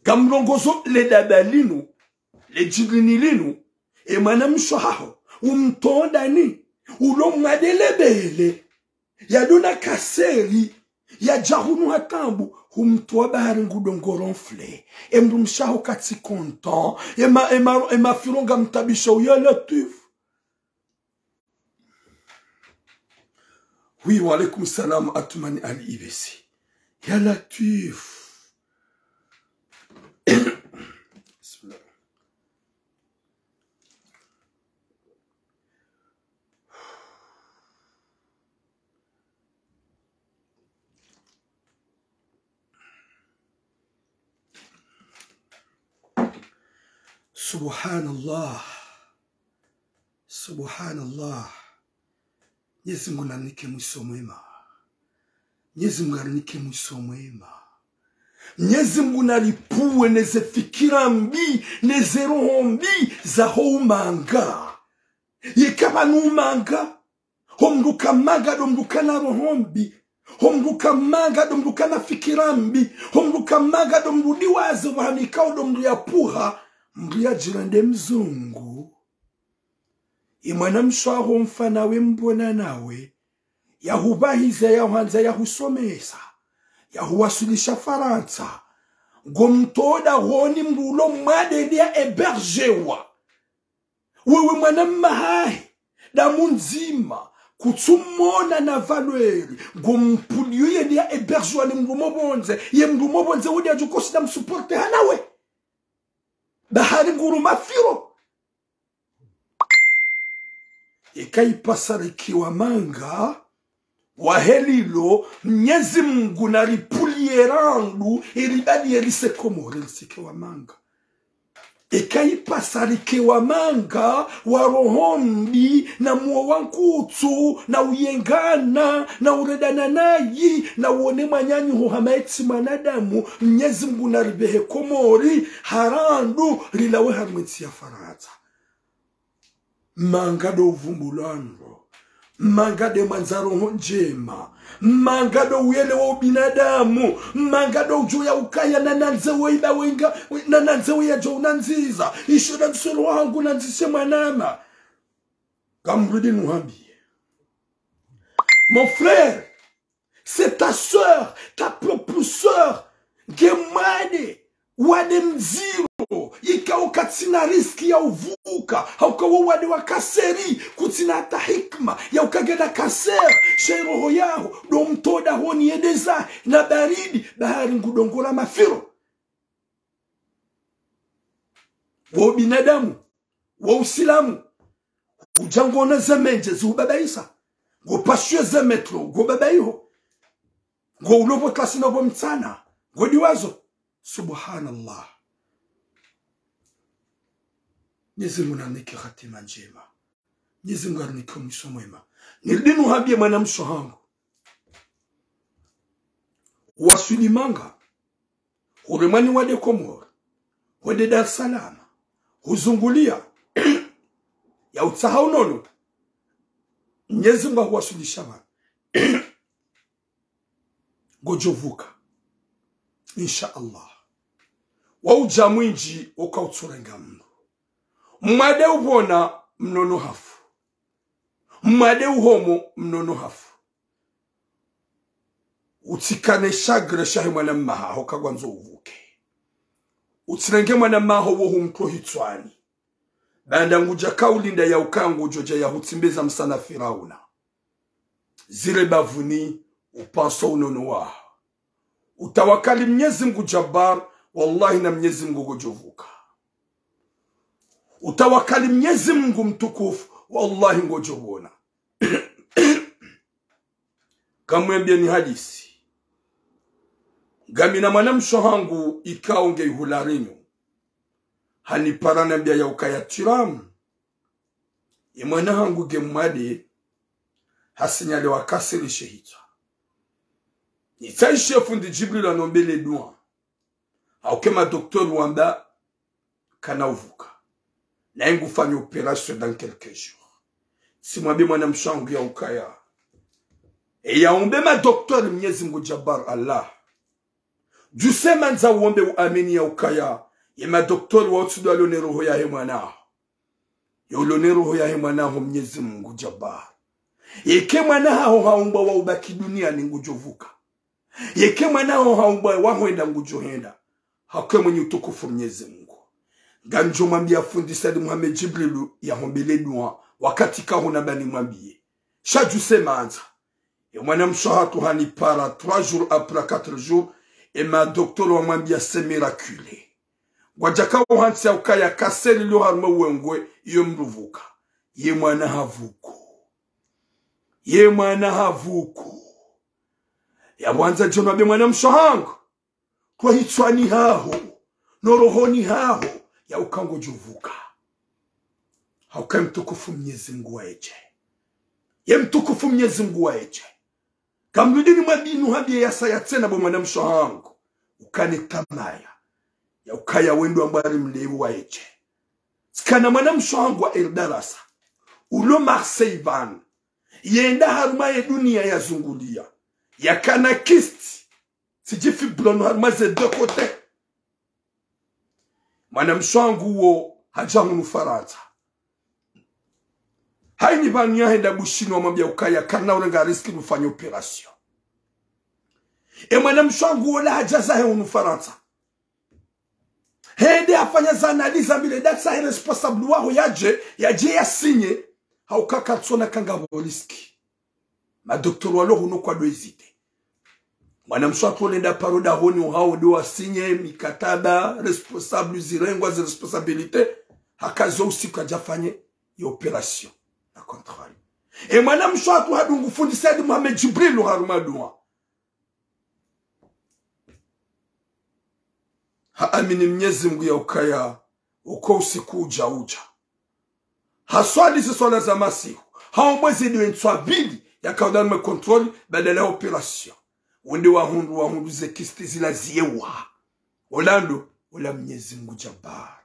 Ngamrongozo le daba linu, le djilini linu, e mwanamshe wahaho, umtondani, ulo mwadelebele, yadona kaseri, yadja hunu ha tabu, humtowa bahari ngudo ngo ronfle, e mdrumshe waho katsi content, e ma, e ma, e mafiro ngamtabisha, ya Latwif. Oui, wa alaykum salam, Atoumani Ali Ibesi. Ya Latwif. Bismillah. Subhanallah. Subhanallah. Mnyezi Mungu narinike mwiso mwema. Mnyezi Mungu narinike mwiso mwema. Mnyezi Mungu naripvuwe neze fikira mbi, neze roho mbi, za ho umanga. Yeka pvanu umanga, ho mdru ka manga ndo mdru kana roho mbi. Ho mdru ka manga ndo mdru kana fikira mbi. Ho mdru ka manga ndo mdru diwaze pvahanu ikao ndo mdru yapvuha, mdru yadjirende mzungu. Ye mwanamshe waho mfa nawe mbona nawe, yahupvahiza, yahuhandza, yahusomesa, yahuwaswilisha Farantsa. Ngomtoda honi mdru ulo mwade ndi ya hébergewa. Wewe mwana mma hahe, damu ndzima, kutsumona na valeur, ngompvuliyo ye ndi ya hébergewa ni mdru mo pvondze, ye mdru mo pvondze wudi yadjo kosi na msupporte hanawe. Bahari nguru mafiro. Eka ipvasa rikiwa manga, Wahe lilo, Mnyezi Mungu naripvuliye randu, ili bali yelise Komori lisike wa manga. Eka ipasa rike wa manga, wa roho mbi, na mwo wa nkutsu, na uyengana, na urendana nayi, na uone mwananyaho hama yetsi mwanadamu, Mnyezi Mungu naribehe Komori, ha randu, rilawe harumwa entsi ya Farantsa. Manga ndo uvumbulwa ndro. Manga nde mwandza roho ndjema. Manga ndo uyelewa ubinadamu. Manga ndo udjo ya ukaya na nandze weiba wenga, na nandze weya djo unandziza. Isho na nsoro hangu nandzishe mwanama. Ngamrudi nuhambiye. Mon frère, c'est ta sœur, ta propre sœur. Nge mwade, wade mdziro, ikao katsina risque ya uvuka, hauka wo wade wa kanseri, kutsina hata hikima, ya uka ngena kanseri, she roho yaho, ndo mtoda honi yendeza, na baridi, bahari ngudongola mafiro. Wo binadamu, wo usilamu, udja ngona ze mendje zihubabaisa. Ngo pashiyo ze métro, ngo babaiho. Ngo ulovo klasi na vo mtsana, ngo diwazo. Subhanallah. Mnyezi Mungu nanike hatima ndjema. Mnyezi Mungu nanike mwiso mwema. Nirudi nuhambiye mwanamshe hangu. Waswili manga. Huremwa ni wade Komori, wade Dar es Salaam, huzunguliya, ya utsaha unono, Mnyezi Mungu ahuwaswilisha pvanu. Ngodjo vuka. Insha Allah. Wa udja mwindji, uka utsurenga mno. Mwade upvona, mnono hafu. Mwade uhomo, mnono hafu. Utsikane shagre shahe mwanamahaho kagwandzo uvuke. Utsirenge mwanamahaho wo humtro hitswani. Baanda ngudja kaulinda ya uka ngudjo dja ya hutsimbeza msana Firauna. Zire bavuni, upanso unono waho. Utawakali Mnyezi Mungu Jabbar, wallahi na Mnyezi Mungu ngodjo vuka. Utawakali Mnyezi Mungu mtukufu, wallahi ngodjo vona. Ngamwambiye ni hadisi. Ngamina mwanamshe hangu ikao nge ihula renyu. Hanipara nambia ya ukaya Tiramu. Ye mwana hangu nge mwade, hasinyalewa kanseri she hitswa. Nitsahishe fundi Djibril anombele dua. Hauka ye madoktori wamba kana uvuka. Naye ngufanyo opération dans quelques jours. Tsimwambe mwanamshe hangu ya ukaya. E yaombe madoktori Mnyezi Mungu Jabbar Allah. Djuse mandza uombe uamini ya ukaya. Ye madoktori wa utsidwa lone roho yahe mwanaho. Yo lone roho yahe mwanaho Mnyezi Mungu Jabbar. Yeka mwana haho haumbwa wa ubaki duniani ngudjo vuka. Yeka mwana haho haumbwa wa hwenda ngudjo henda. Hauka ye mwenye utukufu Mnyezi Mungu. Ngamdjo mwambia fundi Said Mohamed Djibrilu ya hombele dua wakati kahuna bani mwambie. Sha djuse mandza. Ye mwanamshe hatru hanipara trois jours après quatre jours, ye madoktori wamwambia c'est miraculé. Ngwadjaka uhantsi ya ukaya kanseri lio harumwa uwengwe, iyo mndru vuka. Ye mwana havuku. Ye mwana havuku. Yapvo handza djo nambe mwanamshe hangu. Twa hitswani haho, no rohoni haho, ya uka ngodjo vuka. Hauka ye mtukufu Mnyezi Mungu waye dje. Ye mtukufu Mnyezi Mungu waye dje. Ngamrudi nimwambiye nuhambie yasaya tsena bo mwanamshe hangu. Ukane tamaya. Ya ukaya wendo ambwari mlevi waye dje. Tsikana mwanamshe hangu wa Erdarasa. Ulo Marseille pvanu. Yenda harumwa ye dunia yazungulia. Yakana kyste. Tsidji fibrono harumwa ze deux côtés. Mwanamshe hangu wo hadja hunu Farantsa. Hayini pvanu yahenda Bushini wamwambia ukaya karina urenga risque nufanye opération. Ye mwanamshe hangu wola hadja zahe hunu Farantsa. Hende hafanya za analyse mbili, datsa he responsable waho yadje, yadje ya signe, hauka katsona kanga pvo risque. Madoktori walo hunu kwado hésiter. Mwanamshe hatru lenda paro dahoni uhao ndo wa signe mikataba, responsable zirengwa ze responsabilité, haka zo usiku hadja fanye ye opération na contrôle. E mwanamshe hatru hadungu fundi Said Mohamed Djibril harumwa dua. Haamini Mnyezi Mngu ya ukaya uko usiku udja udja. Haswali ze swala za masihu. Haombwa ze dua ntswa mbili yaka udani mwe contrôle badala ya opération. Wende wahundru, wahundru ze kyste zila ziyewa. Ola ndo, ola Mnyezi Mngu Jabbar.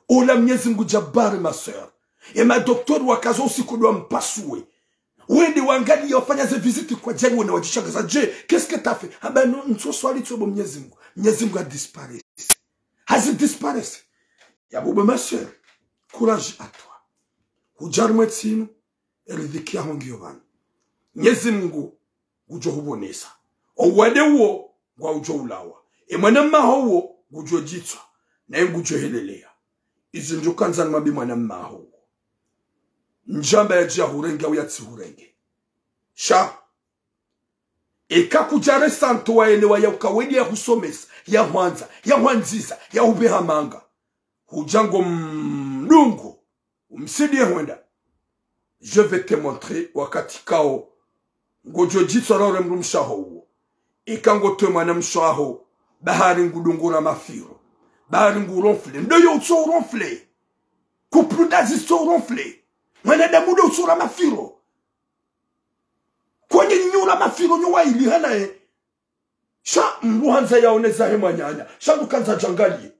Ola Mnyezi Mngu Jabbar, ma sœur. E madoktori wakaza usiku ndo wampasue. Wende wangaliye, wafanya ze visite kwa djali, wende wadjishangaza, je, qu'est-ce que t'as fait? Hamba non, ntso swali tso bo Mnyezi Mngu. Mnyezi Mngu ha disparaître. Hazi disparaître. Ya bo, ma sœur, courage à toi. Hudja harumwa ntsi inu, e riziki yaho ngiyo pvanu. Mnyezi Mngu ngudjo hupvonesa. Owade uwo ngwaudjo ulawa. E mwana mmaho uwo ngudjo djitswa, naye ngudjo heleleya. Izi ndjo kandza nimwambe mwana mmaho uwo. Ndjamba yadja hurenge au yatsi hurenge. Sha. Eka kudja resanto waelewa ya uka wende yahusomesa, yahwandza, yahwandziza, yahupveha manga. Hudja ngo mdungu. Umsidiye hwenda. Je vais te montrer wakati kao ngodjo djitswa ra ure mdrumshe waho uwo. Ika ngotowe mwanamshe waho, bahari ngudungura mafiro. Bahari ngu ronfle. Ndo yo utso uronfle. Couple d'azi tso uronfle. Mwanadamu ndo utso ra mafiro. Kwenye nyura mafiro nyo waili hanaye. Sha mdru handza yaone zahe mwananya. Sha mdru kandza djangaliye.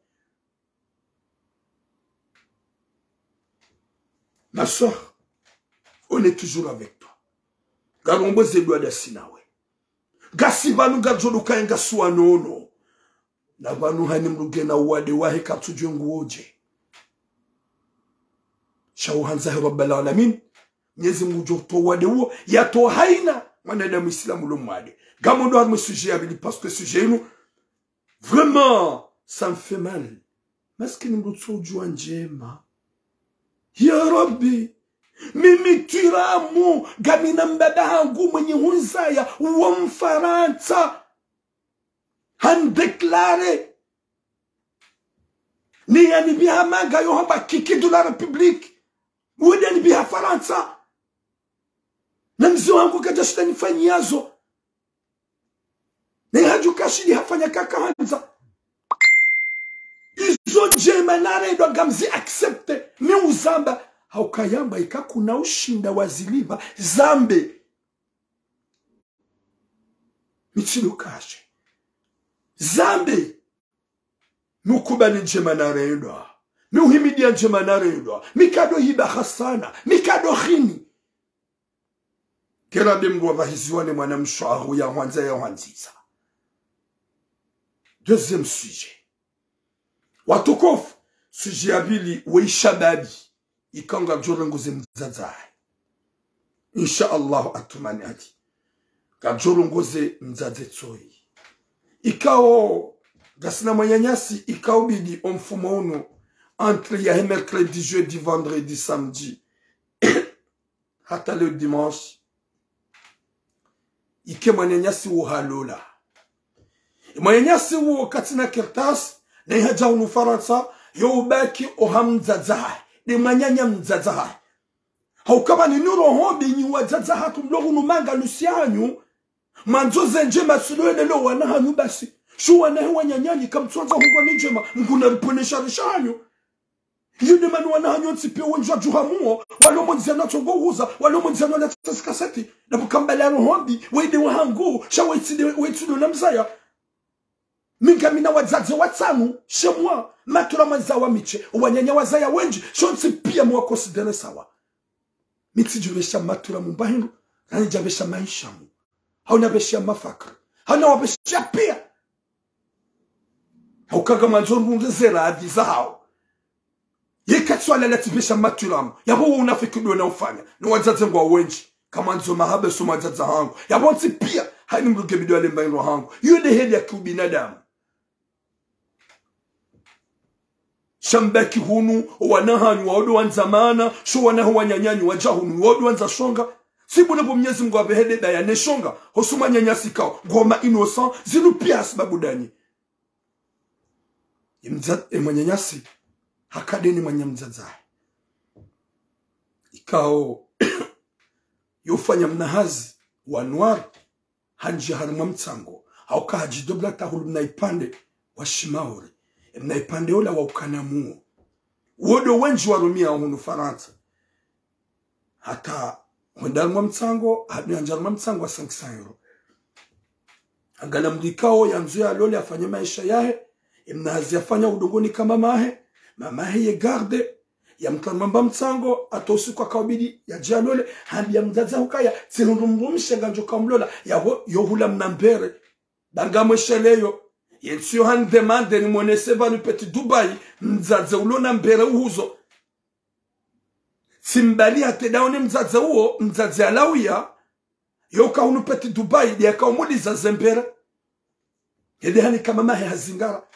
Ma sœur, on est toujours avec toi. Ngarombo ze dua ndasi nawe. Ngasi pvanu ngarizo ndo kaya ngasi wanono. Na pvanu hani mdru ngena uwade wahe katsudjuwa nguwo dje. Sha uhandza he Rabbal Alamin. Mnyezi Mngu ngudjo towa uwade uwo. Yatowa haina mwanadamu Islamu ulo mwade. Ngamdjo harumwa sujet ya mbili parce que sujet inu, vraiment, ça me fait mal. Maskini mdru tso udjuwa ndjema. Ya Rabbi, mimi twiramu, ngamina mbaba hangu mwenye hunizaya, uwo Mfarantsa. Han déclaré. Ni yanipviha manga yo hamba Kiki de la République. Wende yanipviha Farantsa. Na mze wangu kadjashinda nifanyiyazo. Ne hadjuka shili hafanya kaka handza. Izo ndjema narendwa ngamzi accepté. Mi uzamba. Hauka yamba ika kuna ushinda wazilipva. Zambe. Mi tsi lukashe. Zambe. Mi ukubali ndjema narendwa. Mi uhimidiya ndjema narendwa. Mi kado hiba hasana. Mi kado hini. Kera be mdru wapvahiziwa ne mwanamshe waho yahwandza yahwandziza. Deuxième sujet. Watukufu, sujet ya mbili, we ishababi, ikao ngudjo rongoze mdzadze wahe. Insha Allah, Atumani Ali. Ngudjo rongoze mdzadze tsoyi. Ikao, ngasina mwananyasi, ikao bidi omfumo unu, entre yahe mercredi, jeudi, vendredi, samedi. Hata le dimanche. Ike mwananyasi wo halola. Mwananyasi wo katsina kartasi, na ihadja hunu Farantsa, yo ubaki oha mdzadze wahe. Nde mwananya mdzadze wahe. Hauka pvanu nyi roho mbi nyi wadzadze wahatru mlo hunu manga nusu yahanyu. Mwandzo ze ndjema tsi ndo elelo wana hanyu basi. Sha wana he wananyanyu kamtsuandza hundrwa ni ndjema, Mngu naripvonese risha hanyu. Iyo nde mana wana hanyu wontsi piya wendji wadjuha muo, walo mo ndziani watsongo uhuza, walo mo ndziani wala tsasi kaseti. Na pvo kambala roho mbi, wende wahangu, sha wetsi nde, wetsi ndo namzaya. Mi ngamina wadzadze watsanu, chez moi, matula mwanza wa mi she, wananya wazaya wendji, sha wontsi piya mwa considéré sawa. Mi tsidjupvesha matula mumba hindru, nani djapvesha maisha mu. Hauna pvesha mafakri. Hauna wapvesha piya. Hauka ngamwandzo ndrunge ze radhi zahao. Yeka tswala la tsipvesha matula mu. Yapvo wo unafiki ndo na ufanya. Ni wadzadze ngwa wendji. Kamwandzo mahaba so wadzadze hangu. Yapvo ntsi piya. Hani mdru nge bidi walemba indro hangu. Iyo nde heli ya kiubinadamu. Sha mbaki hunu, owana hanyu wao ndo wandza mana, sha wana ho wananyanyu wadja hunu, wao ndo wandza shonga. Tsi bure pvo Mnyezi Mngu apvehe nde daya ne shonga, hosu mwananyasi kao, ngoma innocent, zinu piya hasibabu ndanyi. Imdza, e mwananyasi, hakade ni mwananya mdzadze wahe. Ikao, Yo ufanya mna hazi wa noir, handjia harimwa mtsango. Hauka hadjidobla tahulu mna ipvandre wa shimaore. Mna ipvandre ola wa ukana muo. Wo ndo wendji warumia hunu Farantsa. Hata hwenda harimwa mtsango, hadu yandjia harimwa mtsango wa cinq cents euros. Angalia mdru ikao yandzo yalole afanye maesha yahe, mna hazi yafanya udongoni ka mamahe, mamahe ye garde, yamtwara mamba mtsango, hata usiku yakaubidi yadje yalole, hambia mdzadze hukaya, tsihundru mdrumshe ngandjo kamlola, yaho, yo hula mna mbere. Ba ngamwesheleyo, yentsi yo handemande nimonese pvanu Petit Dubaï, mdzadze ulo na mbere uhuzo. Tsimbali hata ndaone mdzadze uwo, mdzadze alawia, yo ka hunu Petit Dubaï, ndiye yakaumuliza ze mbere. Yende hanika mamahe hazingara.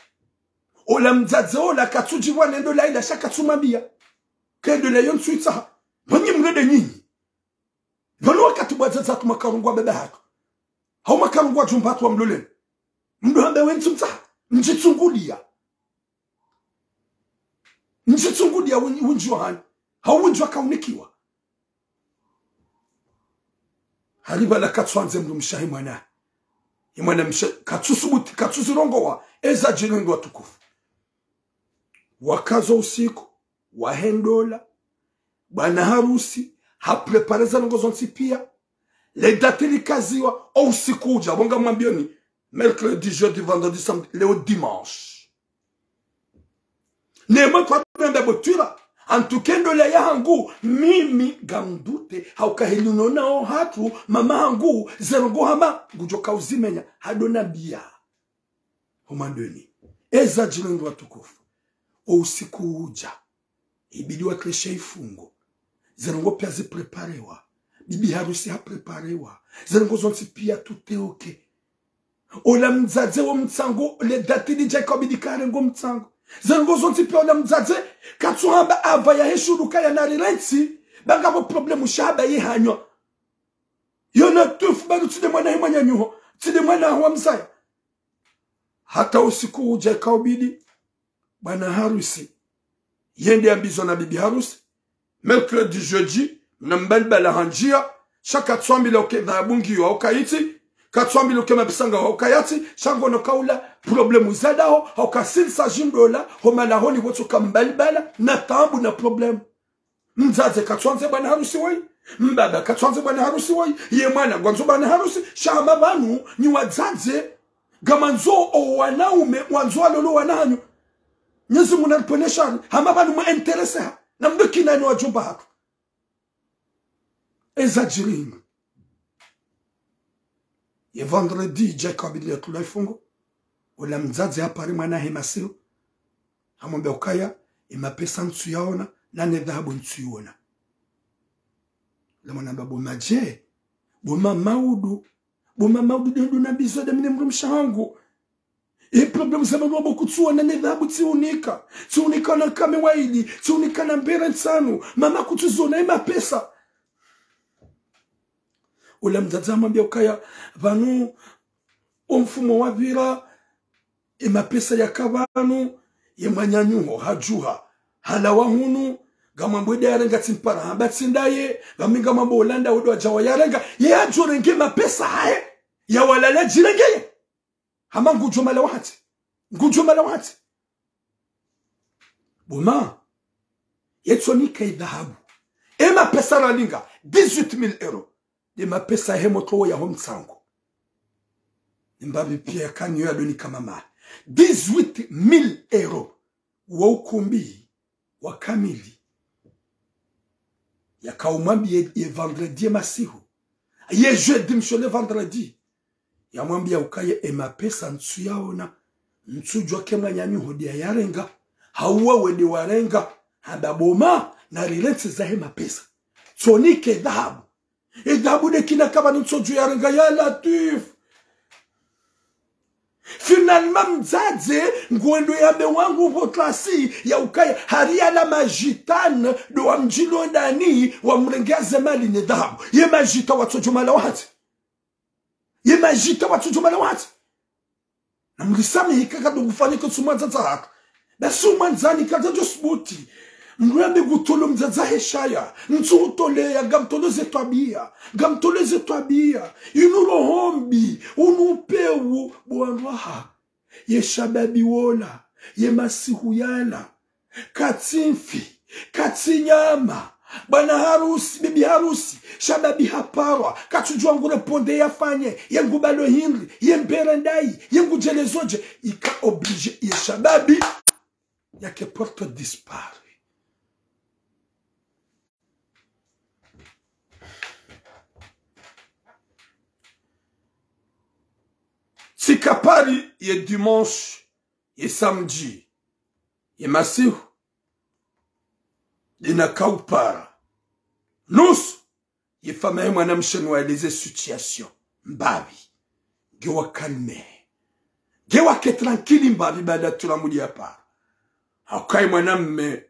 Ola mdzadze ola katsudjibu ne ndola ila sha katsumwambia. Ke ndola iyo ntsuitsaha. Mwenyi mlole nyinyi. Pvanu wakati bo wadzadze hatru makarungu wa baba hatru. Hau makarungu wa djumba hatru wa mloleni. Mdru hambe wentsi mtsaha. Mdjitsungulia. Mdjitsungulia win-, windji wa hanyu. Hau windji wakaunikiwa. Haripvala katsuandze mdrumshe he mwana. Ye mwana mshe, katsusubuti, katsuzirongowa. Eza djirindwa tukufu. Wakazo usiku, wahe ndola. Bwana harusi, haprépare ze ndrongo zontsi pia. Le date likaziwa, o usiku udja, bo ngamwambioni. Mercredi, jeudi, vendredi, samedi, leo dimanche. Ne mwe kwa namba botwira, en tout cas ndola yahangu, mimi ngamdute, hauka heli nonao hatru, mama hangu, ze ndrongo hama, ngudjo kauzimenya, hado nambia. Homandweni. Eza djirindwa tukufu. O usiku udja. Ibidi watreshe ifungo. Ze ndrongo pia zipréparewa. Bibi harusi hapréparewa. Ze ndrongo zontsi pia tout est ok. Ola mdzadze wo mtsango, le date lidja ikao bidi karengo mtsango. Ze ndrongo zontsi pia ola mdzadze, katsuhamba ava yahe shuruka ya narirentsi, ba ngapvo problème sha hamba ye hanywa. Yo na tufu bado tsi nde mwana he mwananyaho, tsi nde mwana wa mzaya. Hata usiku udja ikao bidi, bwana harusi yende yambizwa na bibi harusi. Mercredi, jeudi, mna mbalibala handjia, sha katsuambilwa uke dhahabu ngiyo hauka itsi, katsuambilwa uke mapesa ngayo hauka yatsi, sha ngono kaula problème za daho, hauka silsa djindola, ho malahoni wotsoka mbalibala, na taabu na problème. Mdzadze katsuandze bwana harusi woyi. Mbaba katsuandze bwana harusi woyi. Ye mwana ngwandzo bwana harusi. Sha hama pvanu nyi wadzadze, ngamwandzo o wanaume wandzo walole wana hanyu. Mnyezi Mungu naripvwene shari. Hama pvanu mwe intéressé ha. Na mdo kinani wa djumba hatru. Eza djirindwa. Ye vendredi idja ikao bidi yatulwa ifungo. Ola mdzadze hapvare mwana he masihu. Hamwambia ukaya, e mapesa ntsuyaona, na ne dhahabu ntsuiona. Le mwana hamba bo ma dje, bo ma maudu, bo ma maudu nde ndo nambizo nde mi ne mdrumshe hangu. E problème za manu wabo kutsuona ne dhahabu tsiunika. Tsiunika na kame waili, tsiunika na mbere ntsanu. Mama kutsuziona e mapesa. Ola mdzadze hamwambia ukaya, pvanu, o mfumo wapvira, e mapesa yaka pvanu, ye mwananyaho hadjuha. Halawa hunu, ngamwambo nde yarenga tsimpara, hamba tsi ndaye, ngami ngamwambo ola nda wedo adjawa yarenga, ye hadjo renge mapesa hahe, yawalale djirengeye. Hama ngudjo mala wahatsi. Ngudjo mala wahatsi. Bo ma, yetsonika e dhahabu. E mapesa ralinga, dix-huit mille euros. Nde mapesa he motro wo yaho mtsango. Ni mbapvi pia yakaniyo yadonika mama. Dix-huit mille euros. Wo ukumbi wa kamili. Yakaumwambia ye, ye vendredi ye masihu. Ye jeudi, monsieur, le vendredi. Yamwambia ukaya e mapesa ntsuyaona. Ntsudjua ke mwananyaho nde yarenga. Hau wewe nde warenga. Hamba bo ma, narirentsi zahe mapesa. Tsonike dhahabu. E dhahabu nde kina kaba ntsodjo yarenga ya Latwif. Finalement mdzadze, ngwendo yambe wangu pvo klasi, ya ukaya, hari yala majitane, ndo wamdjilo ndani, wamrenge ze mali ne dhahabu. Ye majita watsodjo mala wahatsi. Ye majita watsodjo mala wahatsi. Na mrisamihi kaka ndo kufanya ke tsumwa dzadza haka. Basi umwandzani kadja djo subuti. Mndru yambe ngutolo mdzadze he shaya, ntsu utoleya, ngamtolo ze twabiya, ngamtolo ze twabiya. Inu roho mbi, unu upewu, bo wandru waha. Ye shababi wola, ye masihu yala. Katsi mfi, katsi nyama. Bwana harusi, bibi harusi, shababi haparwa, katsudjuwa ngu répondre yafanye, ye ngubalo hindri, ye mbere ndayi, ye ngudjelezo dje, ika obligé ye shababi yake porte disparu. Tsika Paris ye dimanche, ye samedi, ye masihu, dina kaupara. Nusu, ye famiyi yahe mwanamshe nuwaeleze situation mbapvi. Nge wa calme. Nge wake tranquille mbapvi baada tula mudi ya para. Hauka ye mwanamme,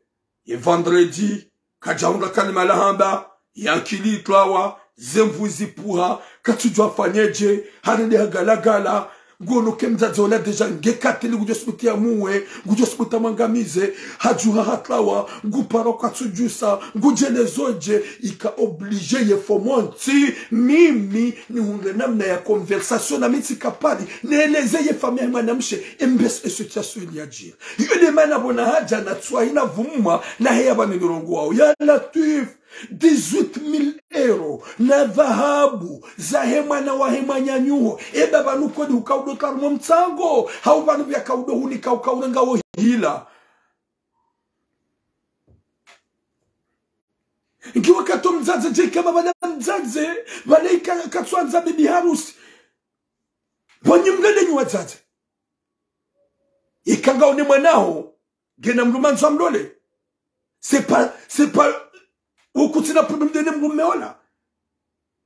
ye vendredi, kadjahundra kalima la hamba, ye ankili itwawa, ze nvu zipuha, katsudjuwa afanyedje, harende hagalagala, nguono ke mdzadze ola déjà nge katili, ngudjo subuti ya muwe, ngudjo subuti ya mwangamize, hadjuha hatwawa, nguparwa katsudjusa, ngudjelezo dje, ika obligé ye fo monti, mimi, nihundre namna ya conversation na mi tsika Paris, nieleze ye famiyi yahe mwanamshe, embesi e situation ili yadjiri. Iyo nde mana bona hadja na tswahi na vumwa, na heya pvanu nirongowao. Ya Latwif, dix-huit mille euros, na dhahabu, zahe mwana wahe mwananyuho. Eba pvanu kodi hukaudo twarumwa mtsango, hau pvanu pvya kaudo hunika ukaurenga wo hila. Ngiwa kato mdzadze dje kama pvala mdzadze, pvala ika katswandza bibi harusi. Wanyi mlele nyi wadzadze. Ika ngaone mwanaho, ngena mlume andzo amlole. C'est pas, c'est pas, ukutsina problème ndene mlume ola.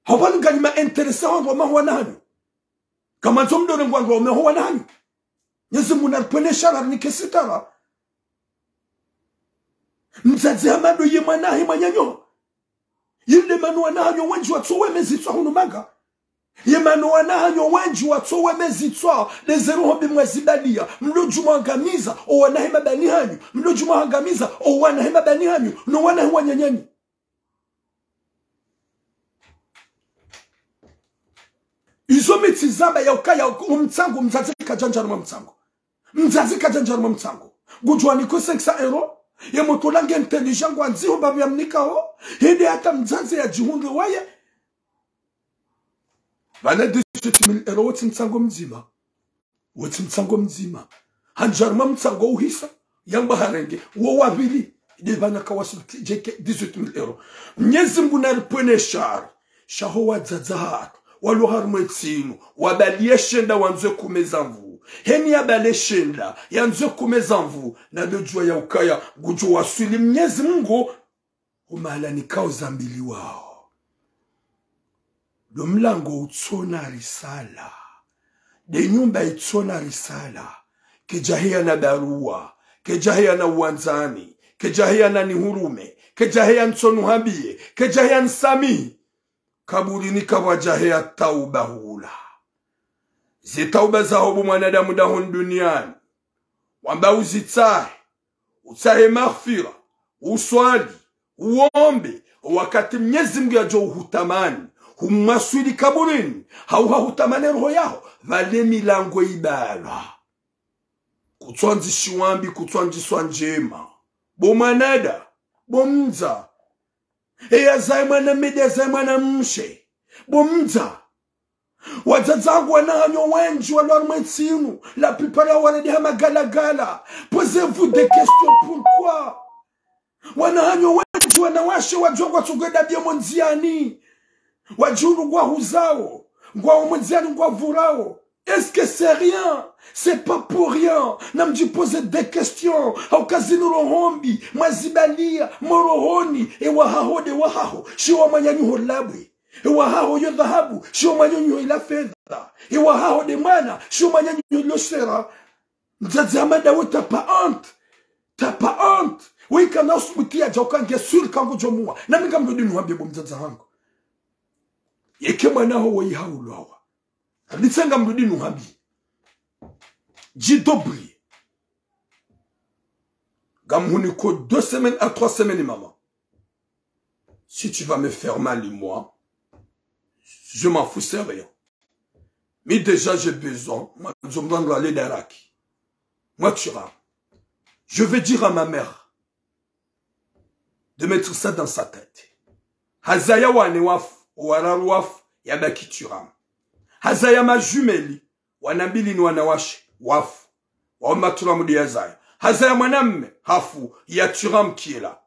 Hapvanu nganyi ma intéressé hondro maho wana hanyu. Kamandzo mlole ngwandro maho wana hanyu. Mnyezi Mungu naripvwene shara rinike sitara. Mdzadze hamado ye mwana hahe mwananyaho. Yile mana wana hanyu wendji watsowe mezitswa hunu manga. Ye mana wana hanyu wendji watsowe mezitswa, leze roho mbi mwazibaliya, mlodjuma hangamiza, o wana he mabani hanyu, mlodjuma hangamiza, o wana he mabani hanyu, no wana he wananyanyu. Izo mi tsizamba ya ukaya umtsango mdzadze kadjandja harumwa mtsango. Mdzadze kadjandja harumwa mtsango. Ngudjuwa niko cinq cents euros. Ye motro lange intelligent ngwandziho babi ya mnikaho. Hende hata mdzadze ya djihundre waye. Pvana dix-huit mille euros wotsi mtsango mdzima. Wotsi mtsango mdzima. Handja harumwa mtsango uhisa. Yamba harenge. Wo wa pvili. Nde pvana kawasili djeke dix-huit mille euros. Mnyezi Mungu naripvwene shari. Sha ho wadzadze hatru, walo harumwa entsi inu, wabaliye shenda wandzwe kumeza nvu. Heni yabale shenda, yandzwe kumeza nvu, na ndo djuwa ya ukaya, ngudjo waswili Mnyezi Mungu, ho mahala nikao zambiliwao. Ndo mlango utsona risala. Nde nyumba itsona risala. Kedjaheya na baruwa, kedjaheya na uwandzani, kedjaheya na nihurume, kedjaheya ntsonuhambiye, kedjaheya nisamihi. Kaburini kapvwadjaheya tauba hula. Ze tauba zaho bo mwanadamu dahoni duniyani. Wamba uzitsahe, utsahe maghfira, uswali, uombe, wakati Mnyezi Mungu yadjo uhutamani, humwaswili kaburini, hau hahutamane roho yaho, pvale milango ibalwa. Kutswandzishiwa mbi, kutswandziswa ndjema. Bo mwanada, bo mdza. Eya zahe mwana mede, zahe mwana mshe. Bo mdza. Wadzadze hangu wana hanyu wendji walo harumwa entsi inu. La plupart ya warende ha magalagala. Posez-vous des questions, pourquoi? Wana hanyu wendji wanawashe wadjuwa ngwatsogweda biye mo ndziyani. Wadjihundru ngwahuzao. Ngwawo mo ndziyani ngwavurao. Est-ce que c'est rien? C'est pas pour rien. Namdjipoze des questions. Hauka zinu roho mbi, mwazibaliya, mo rohoni, ewahaho nde wahaho, shiwo mwananyaho labwe. Ewahaho yo dhahabu, shiwo mwananyaho ila fedha. Ewahaho nde mwana, shiwo mwananyaho ilo sera. Mdzadze Hamada we t'as pas honte. T'as pas honte. We kana usubuti yadja uka nge sûr ka ngudjo muwa. Nami ngamrudi nuhambiye bo mdzadze hangu. Yeke mwanaho woyi haulwawa. Abitsa ngamrudi nuhambiye. Djidobri. Ngamhuniko deux semaines à trois semaines, maman. Si tu vas me faire mal, moi, je m'en fous, c'est rien. Mais déjà, j'ai besoin. Moi, je me rends à l'Edaraki. Moi, tu iras. Je vais dire à ma mère de mettre ça dans sa tête. Hazaya wana wafu, wararu wafu, yabaki Thuram. Hazaya majumeli, wana mbili ni wanawashe, wafu. Wa Mathuram ndo yazaya. Hazaya mwanamme, hafu, ya Thuram kiela.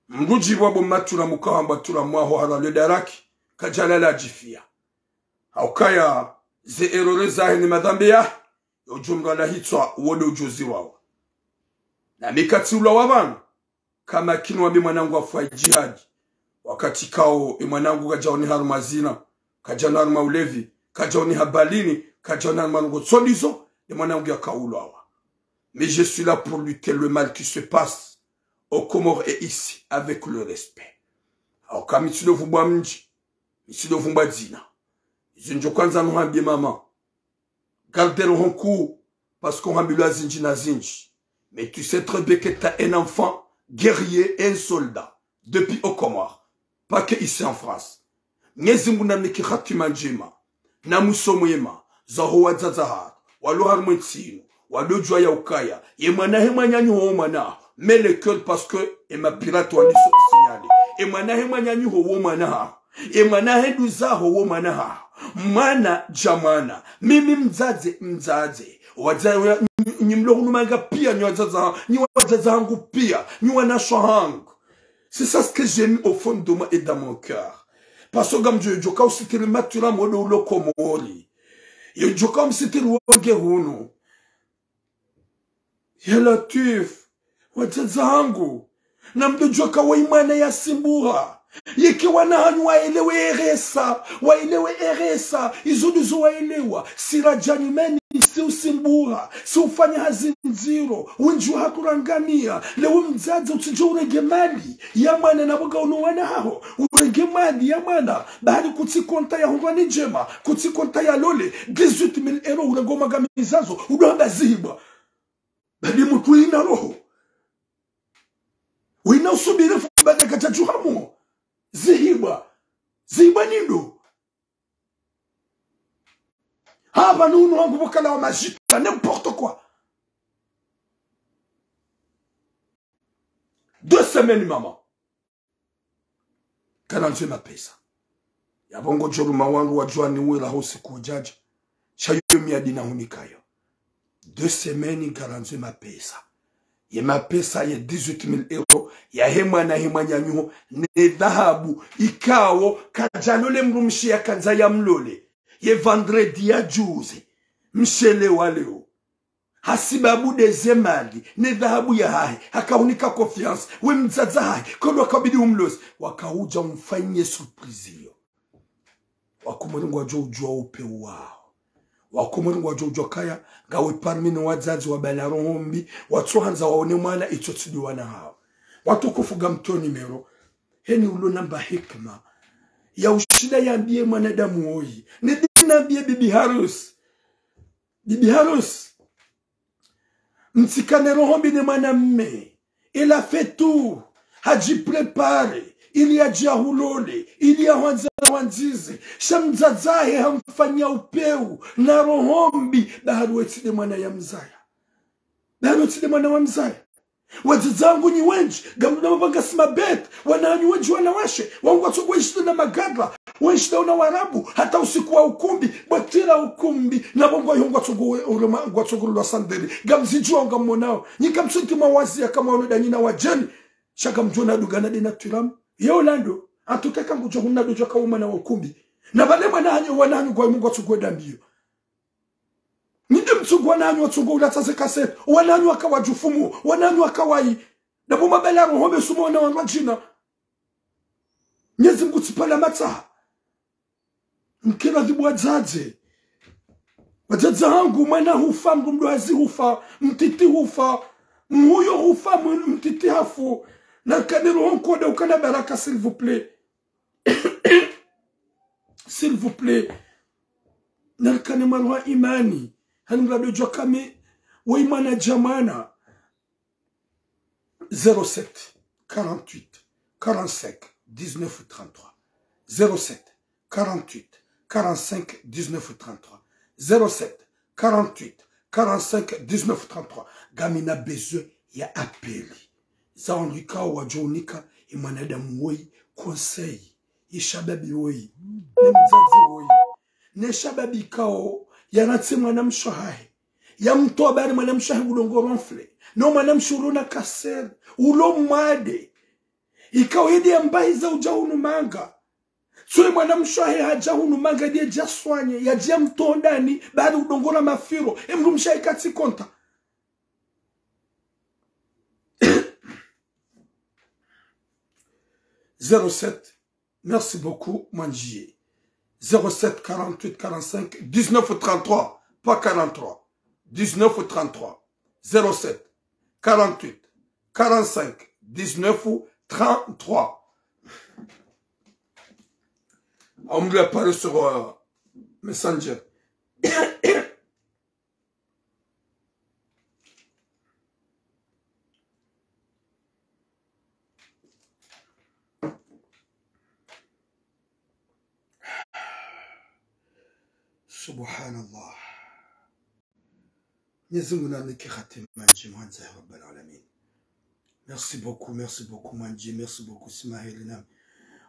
Mdru djibwa bo Mathuram ukahamba Thuram waho hara l'Edaraki, kadjalala djifia. Haukaya ze erreur zahe ni madhambi ya, yo djumla la hitswa wode udjuzi wawa. Na mi katsi ulwa wa pvanu, kama kinu wambi mwanangu afu ha djihadi. Wakati kao, e mwanangu kadjaoni harumwa zina, kadjaoni harumwa ulevi, kadjaoni ha balini, kadjaoni harumwa ndrongo tsi ndizo, e mwanangu yakaulwawa. Mais je suis là pour lutter le mal qui se passe aux Comores et ici, avec le respect. Hauka mi tsi ndo vumbwa mdji, mi tsi ndo vumbwa dzina. Izo ndjo hwandza nuhambie maman. Garde roho nkuu, parce que ngambilwa zindji na zindji. Mais tu sais très bien que t'as un enfant guerrier et un soldat depuis aux Comores, pas que ici en France. Mwenyezi Mungu namnike hatima ndjema, na mwiso mwema, zaho wadzadze hatru, walo harumwa entsi inu, walo djuwa ya ukaya, ye mwana he mwananyaho wo mwana, mets le cœur parce que e mapirate waniso signalé. E mwana he mwananyaho wo mwana. E mwana he nduzaho wo mwana haho. Mwana dja mwana. Mimi mdzadze, mdzadze. Wadza-, nyi, nyi mlo hunu manga pia, nyi wadzadze ha-, nyi wadzadze hangu pia, nyi wanashe hangu. C'est ça ce que j'aime au fond de moi et dans mon cœur. Parce que ngamdjo, djoka usitiri Mathuram wode ulo Komori. Yo djoka umsitiri wonge hunu. Ya Latwif, wadzadze hangu, namdodjuwa ka woyi mwana ya simbuha. Yeke wana hanyu waelewe eresa, waelewe eresa, izo ndizo waelewa. Si radja nyumeni, si usimbuha, si ufanya hazi ndziro, wendji wa hakurangania. Leo mdzadze utsidje urenge mali ya mwana na boga uno wana haho, urenge mali ya mwana, bahari kutsi konta ya hundrwa ni ndjema, kutsi konta ya lole, dix-huit mille euros urenge umangamizazo, udo hamba zihibwa. Badi mutru wina roho. Wina usubiri fu badi kadjadjuha mo. Zihibwa. Zihibwa ni ndo. Hapva ni unu wangu bokala wa majita, n'importe quoi. Deux semaines, maman. Karandzo mapesa. Yapvo ngodjo ruma wandru wadjuwa ni wela ho siku udjadja. Sha yo miadi nahunikayo. Deux semaines karandzo mapesa. Ye mapesa ye dix-huit mille euros, yahe mwana he mwananyaho, ne dhahabu, ikao, kadjalole mdrumshe yakandza ya mlole. Ye vendredi ya juzi. Mshele wa leo. Hasibabu de ze mali, ne dhahabu yahahe, hakahunika confiance, we mdzadze hahe, kodo wakabidi umlozi, wakaudja umfanyie surprise iyo. Wakomori ngwadjo udjuwa upve waho. Wakomori ngwadjo udjuwa kaya, ngawe parmi ne wadzadze wa bala roho mbi, watsohandza waone mwana itso tsi ndo wana hawo. Watukufu ngamtowo numéro, heni ulo namba hikima. Ya ushinda yambie mwanadamu woyi. Nidi nambie bibi harusi. Bibi harusi. Mtsikane roho mbi ne mwanamme. Il a fait tout. Hadjiprépare. Ili yadje yahulole. Ili yahwandze hwandzize. Sha mdzadze hahe hamfanyia upvewu. Na roho mbi. Bahari wetsi de mwana ya mzaya. Bahari wetsi de mwana wa mzaya. Wadzadze wangu nyi wendji, ngamdjo na mapvanga si mabete, wana hanyu wendji wanawashe, wangu watsongo wenshida na magadra, wenshida na warabu, hata usiku wa ukumbi, bwatira ukumbi, na bongo yongo watsongo we-, urema, ngwatsongo lwa sandeli, ngamzidjuwa ngammonao, nyi kamtsunti mawazi ya kama wano danyi na wadjeni, sha ngamdjo na dugana de na twiramu, ye Orlando, antuka kangudjo huna dodjo ka umana wa ukumbi, na bale mwana hanyu, wana hanyu ngwa mungu watsongo dambiyo. Ninde mtsongo wana hanyu watsongo ulatsa ze kasete. Wana hanyu waka wadjufumu. Wana hanyu waka wayi. Dabo mabala roho mbi sumo wana wandru wadjina. Mwenyezi Mungu tsipvala matsaha. Mkera dhibu wadzadze. Wadzadze hangu, mwana hufa, mdru mdru hazi hufa, mtiti hufa, mhuyo hufa, mwe-, mtiti hafu. Na kane roho nkoda ukana baraka, s'il vous plaît. S'il vous plaît. Narikane mwaruha imani. Hani mradodjwa kame. Woyi mwana djamana. Zéro sept, quarante-huit, quarante-cinq, dix-neuf, trente-trois. Zéro sept, quarante-huit, quarante-cinq, dix-neuf, trente-trois. Zéro sept, quarante-huit, quarante-cinq, dix-neuf, trente-trois. Ngamina besoin ya appel. Za wandru ikao wadjo unika ye mwanadamu woyi conseil. Ye shababi woyi. Ne mdzadze woyi. Ne shababi ikao yanatse mwanamshe wahahe. Yamtowa bari mwanamshe wahe ulo ngo ronfle. No mwanamshe ulo na kasere. Ulo mwade. Ikao yende yambahiza udja hunu manga. Tsoye mwanamshe wahe hadja hunu manga, yende yadja swanye, yadja mtondani, bari udongora mafiro, emdrumshe wahe katsi konta. Zéro sept, merci beaucoup, Mandjie. Zéro sept, quarante-huit, quarante-cinq, dix-neuf, trente-trois, pas quarante-trois. Dix-neuf, trente-trois. Zéro sept, quarante-huit, quarante-cinq, dix-neuf, trente-trois. On me apparaît sur euh, Messenger. Subhanallah. Mwenyezi Mungu nanike hatima ndjema, Mandjie, ya Rabbal Alamin. Merci beaucoup, merci beaucoup, Mandjie, merci beaucoup, Simaheli nami.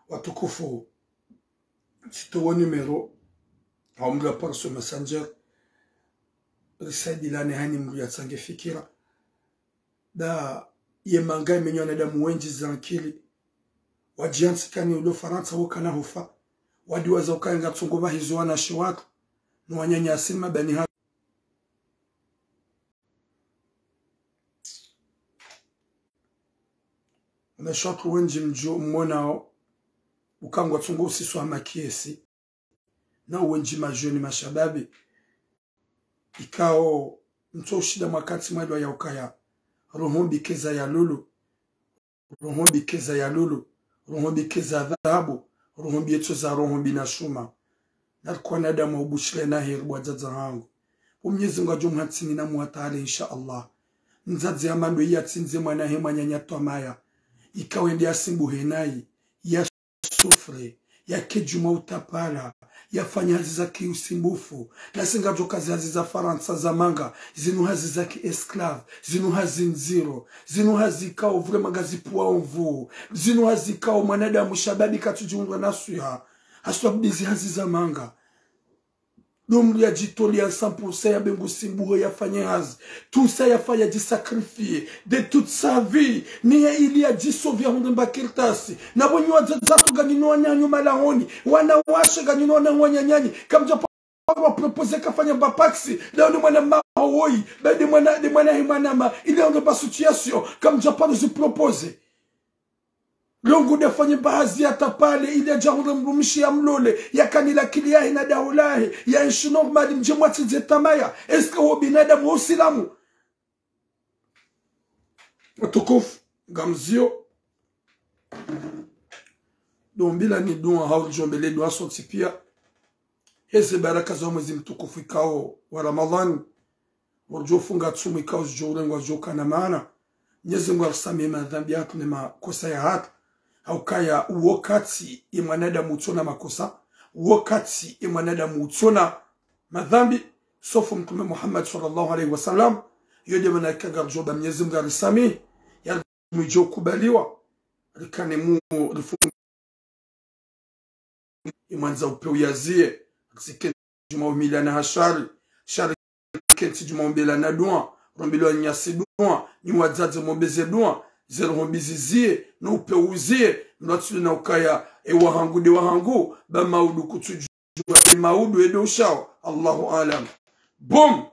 Watukufu, tsitowa numéro, au mdru apare sur Messenger, risaidilane hani mdru yatsange fikira. Da ye manga imenywa wanadamu wendji zankili. Wadjiantsikani ulo Farantsa wokana hufa. Wadiwaza ukaya ngatsungo pvahizo wanashe watru. No wananyasi mabani ha. Wanashe watru wendji mdjo mmonao. Uka ngwatsungo usiswa makiesi. Na wendji majoni mashababi. Ikao, ntso ushinda mwakati mwailwa ya ukaya. Roho mbi keza ya lulu. Roho mbi keza ya lulu. Roho mbi keza dhahabu. Roho mbi yetso za roho mbi na shuma. Narikwa wanadamu wa ubushile na heri bo wadzadze hangu. Bo Mwenyezi Mungu adjo mhatsini na mwataale, insha Allah. Mdzadze ya mando iya tsindze mwana he mwananya twamaya. Ikao yende yasimbuhe nayi. Ya souffre, yake djuma utapala, yafanya hazi za kiusumbufu, nasi ngadjo ka zi hazi za Farantsa za manga, zinu hazi za ki esclave, zinu hazi ndziro, zinu hazi ikao vraiment ngazipvuwa omvu, zinu hazi ikao mwanadamu shababi katsudjiundra na swiha, haswabu zi hazi za manga. Ndo mdru yadjitolea cent pour cent ya bengu simbuho yafanye hazi. Tout ça yafanya yadjisacrifier de toute sa vie. Ni ya ili yadjisauver hundre mba kartasi. Na bo nyi wadzadze hatru nganyi no wananyanyu malahoni. Wanawashe nganyi no wana wananyanyu. Kamdja paro wa proposer kafanya mba pacs. Leo ni mwana maho woyi. Be de mwana, de mwana he mwana ma. Ili ya hundre mba situation. Kamdja paro zi proposer. Leo ngu de fanye mba hazi ya tapale, ili yadje hundre mdrumshe ya mlole, yakane lakili yahe na daho lahe, ya enshi normal, mdje mwatsindze tamaya, est-ce que wo binadamu wo usilamu? Watukufu, ngamzio. Ndo mbila ni dua, hau ridjo ombele dua sontsi pia. Heze baraka za mwezi mtukufu ikao wa Ramadhani. Ridjo funga tsumu ikao zidjo urengwa zidjo kana maana. Mwenyezi Mungu arisamihi madhambi yahatru ne makosa yahatru. Haukaya uwo wakati ye mwanadamu utsona makosa, uwo wakati ye mwanadamu utsona madhambi, sauf Mtrume Muhammad swallallahu alayhi wa sallam. Iyo de mana ikao ngaridjo omba Mwenyezi Mungu arisamihi, ya mwidjo kubaliwa, rikane mu rifunga. Imwandza upe uyazie, rizike djuma umila na hashari, shari kentsi djuma umbela na dua, rombelo wanyasi dua, nyi wadzadze mombeze dua, ze roho mbi zizie, no upe uzie, mlatsuli na ukaya, e wahangu de wahangu, ba maudu kutsudjua, e maudu edo ushao, Allahu alam. Boom!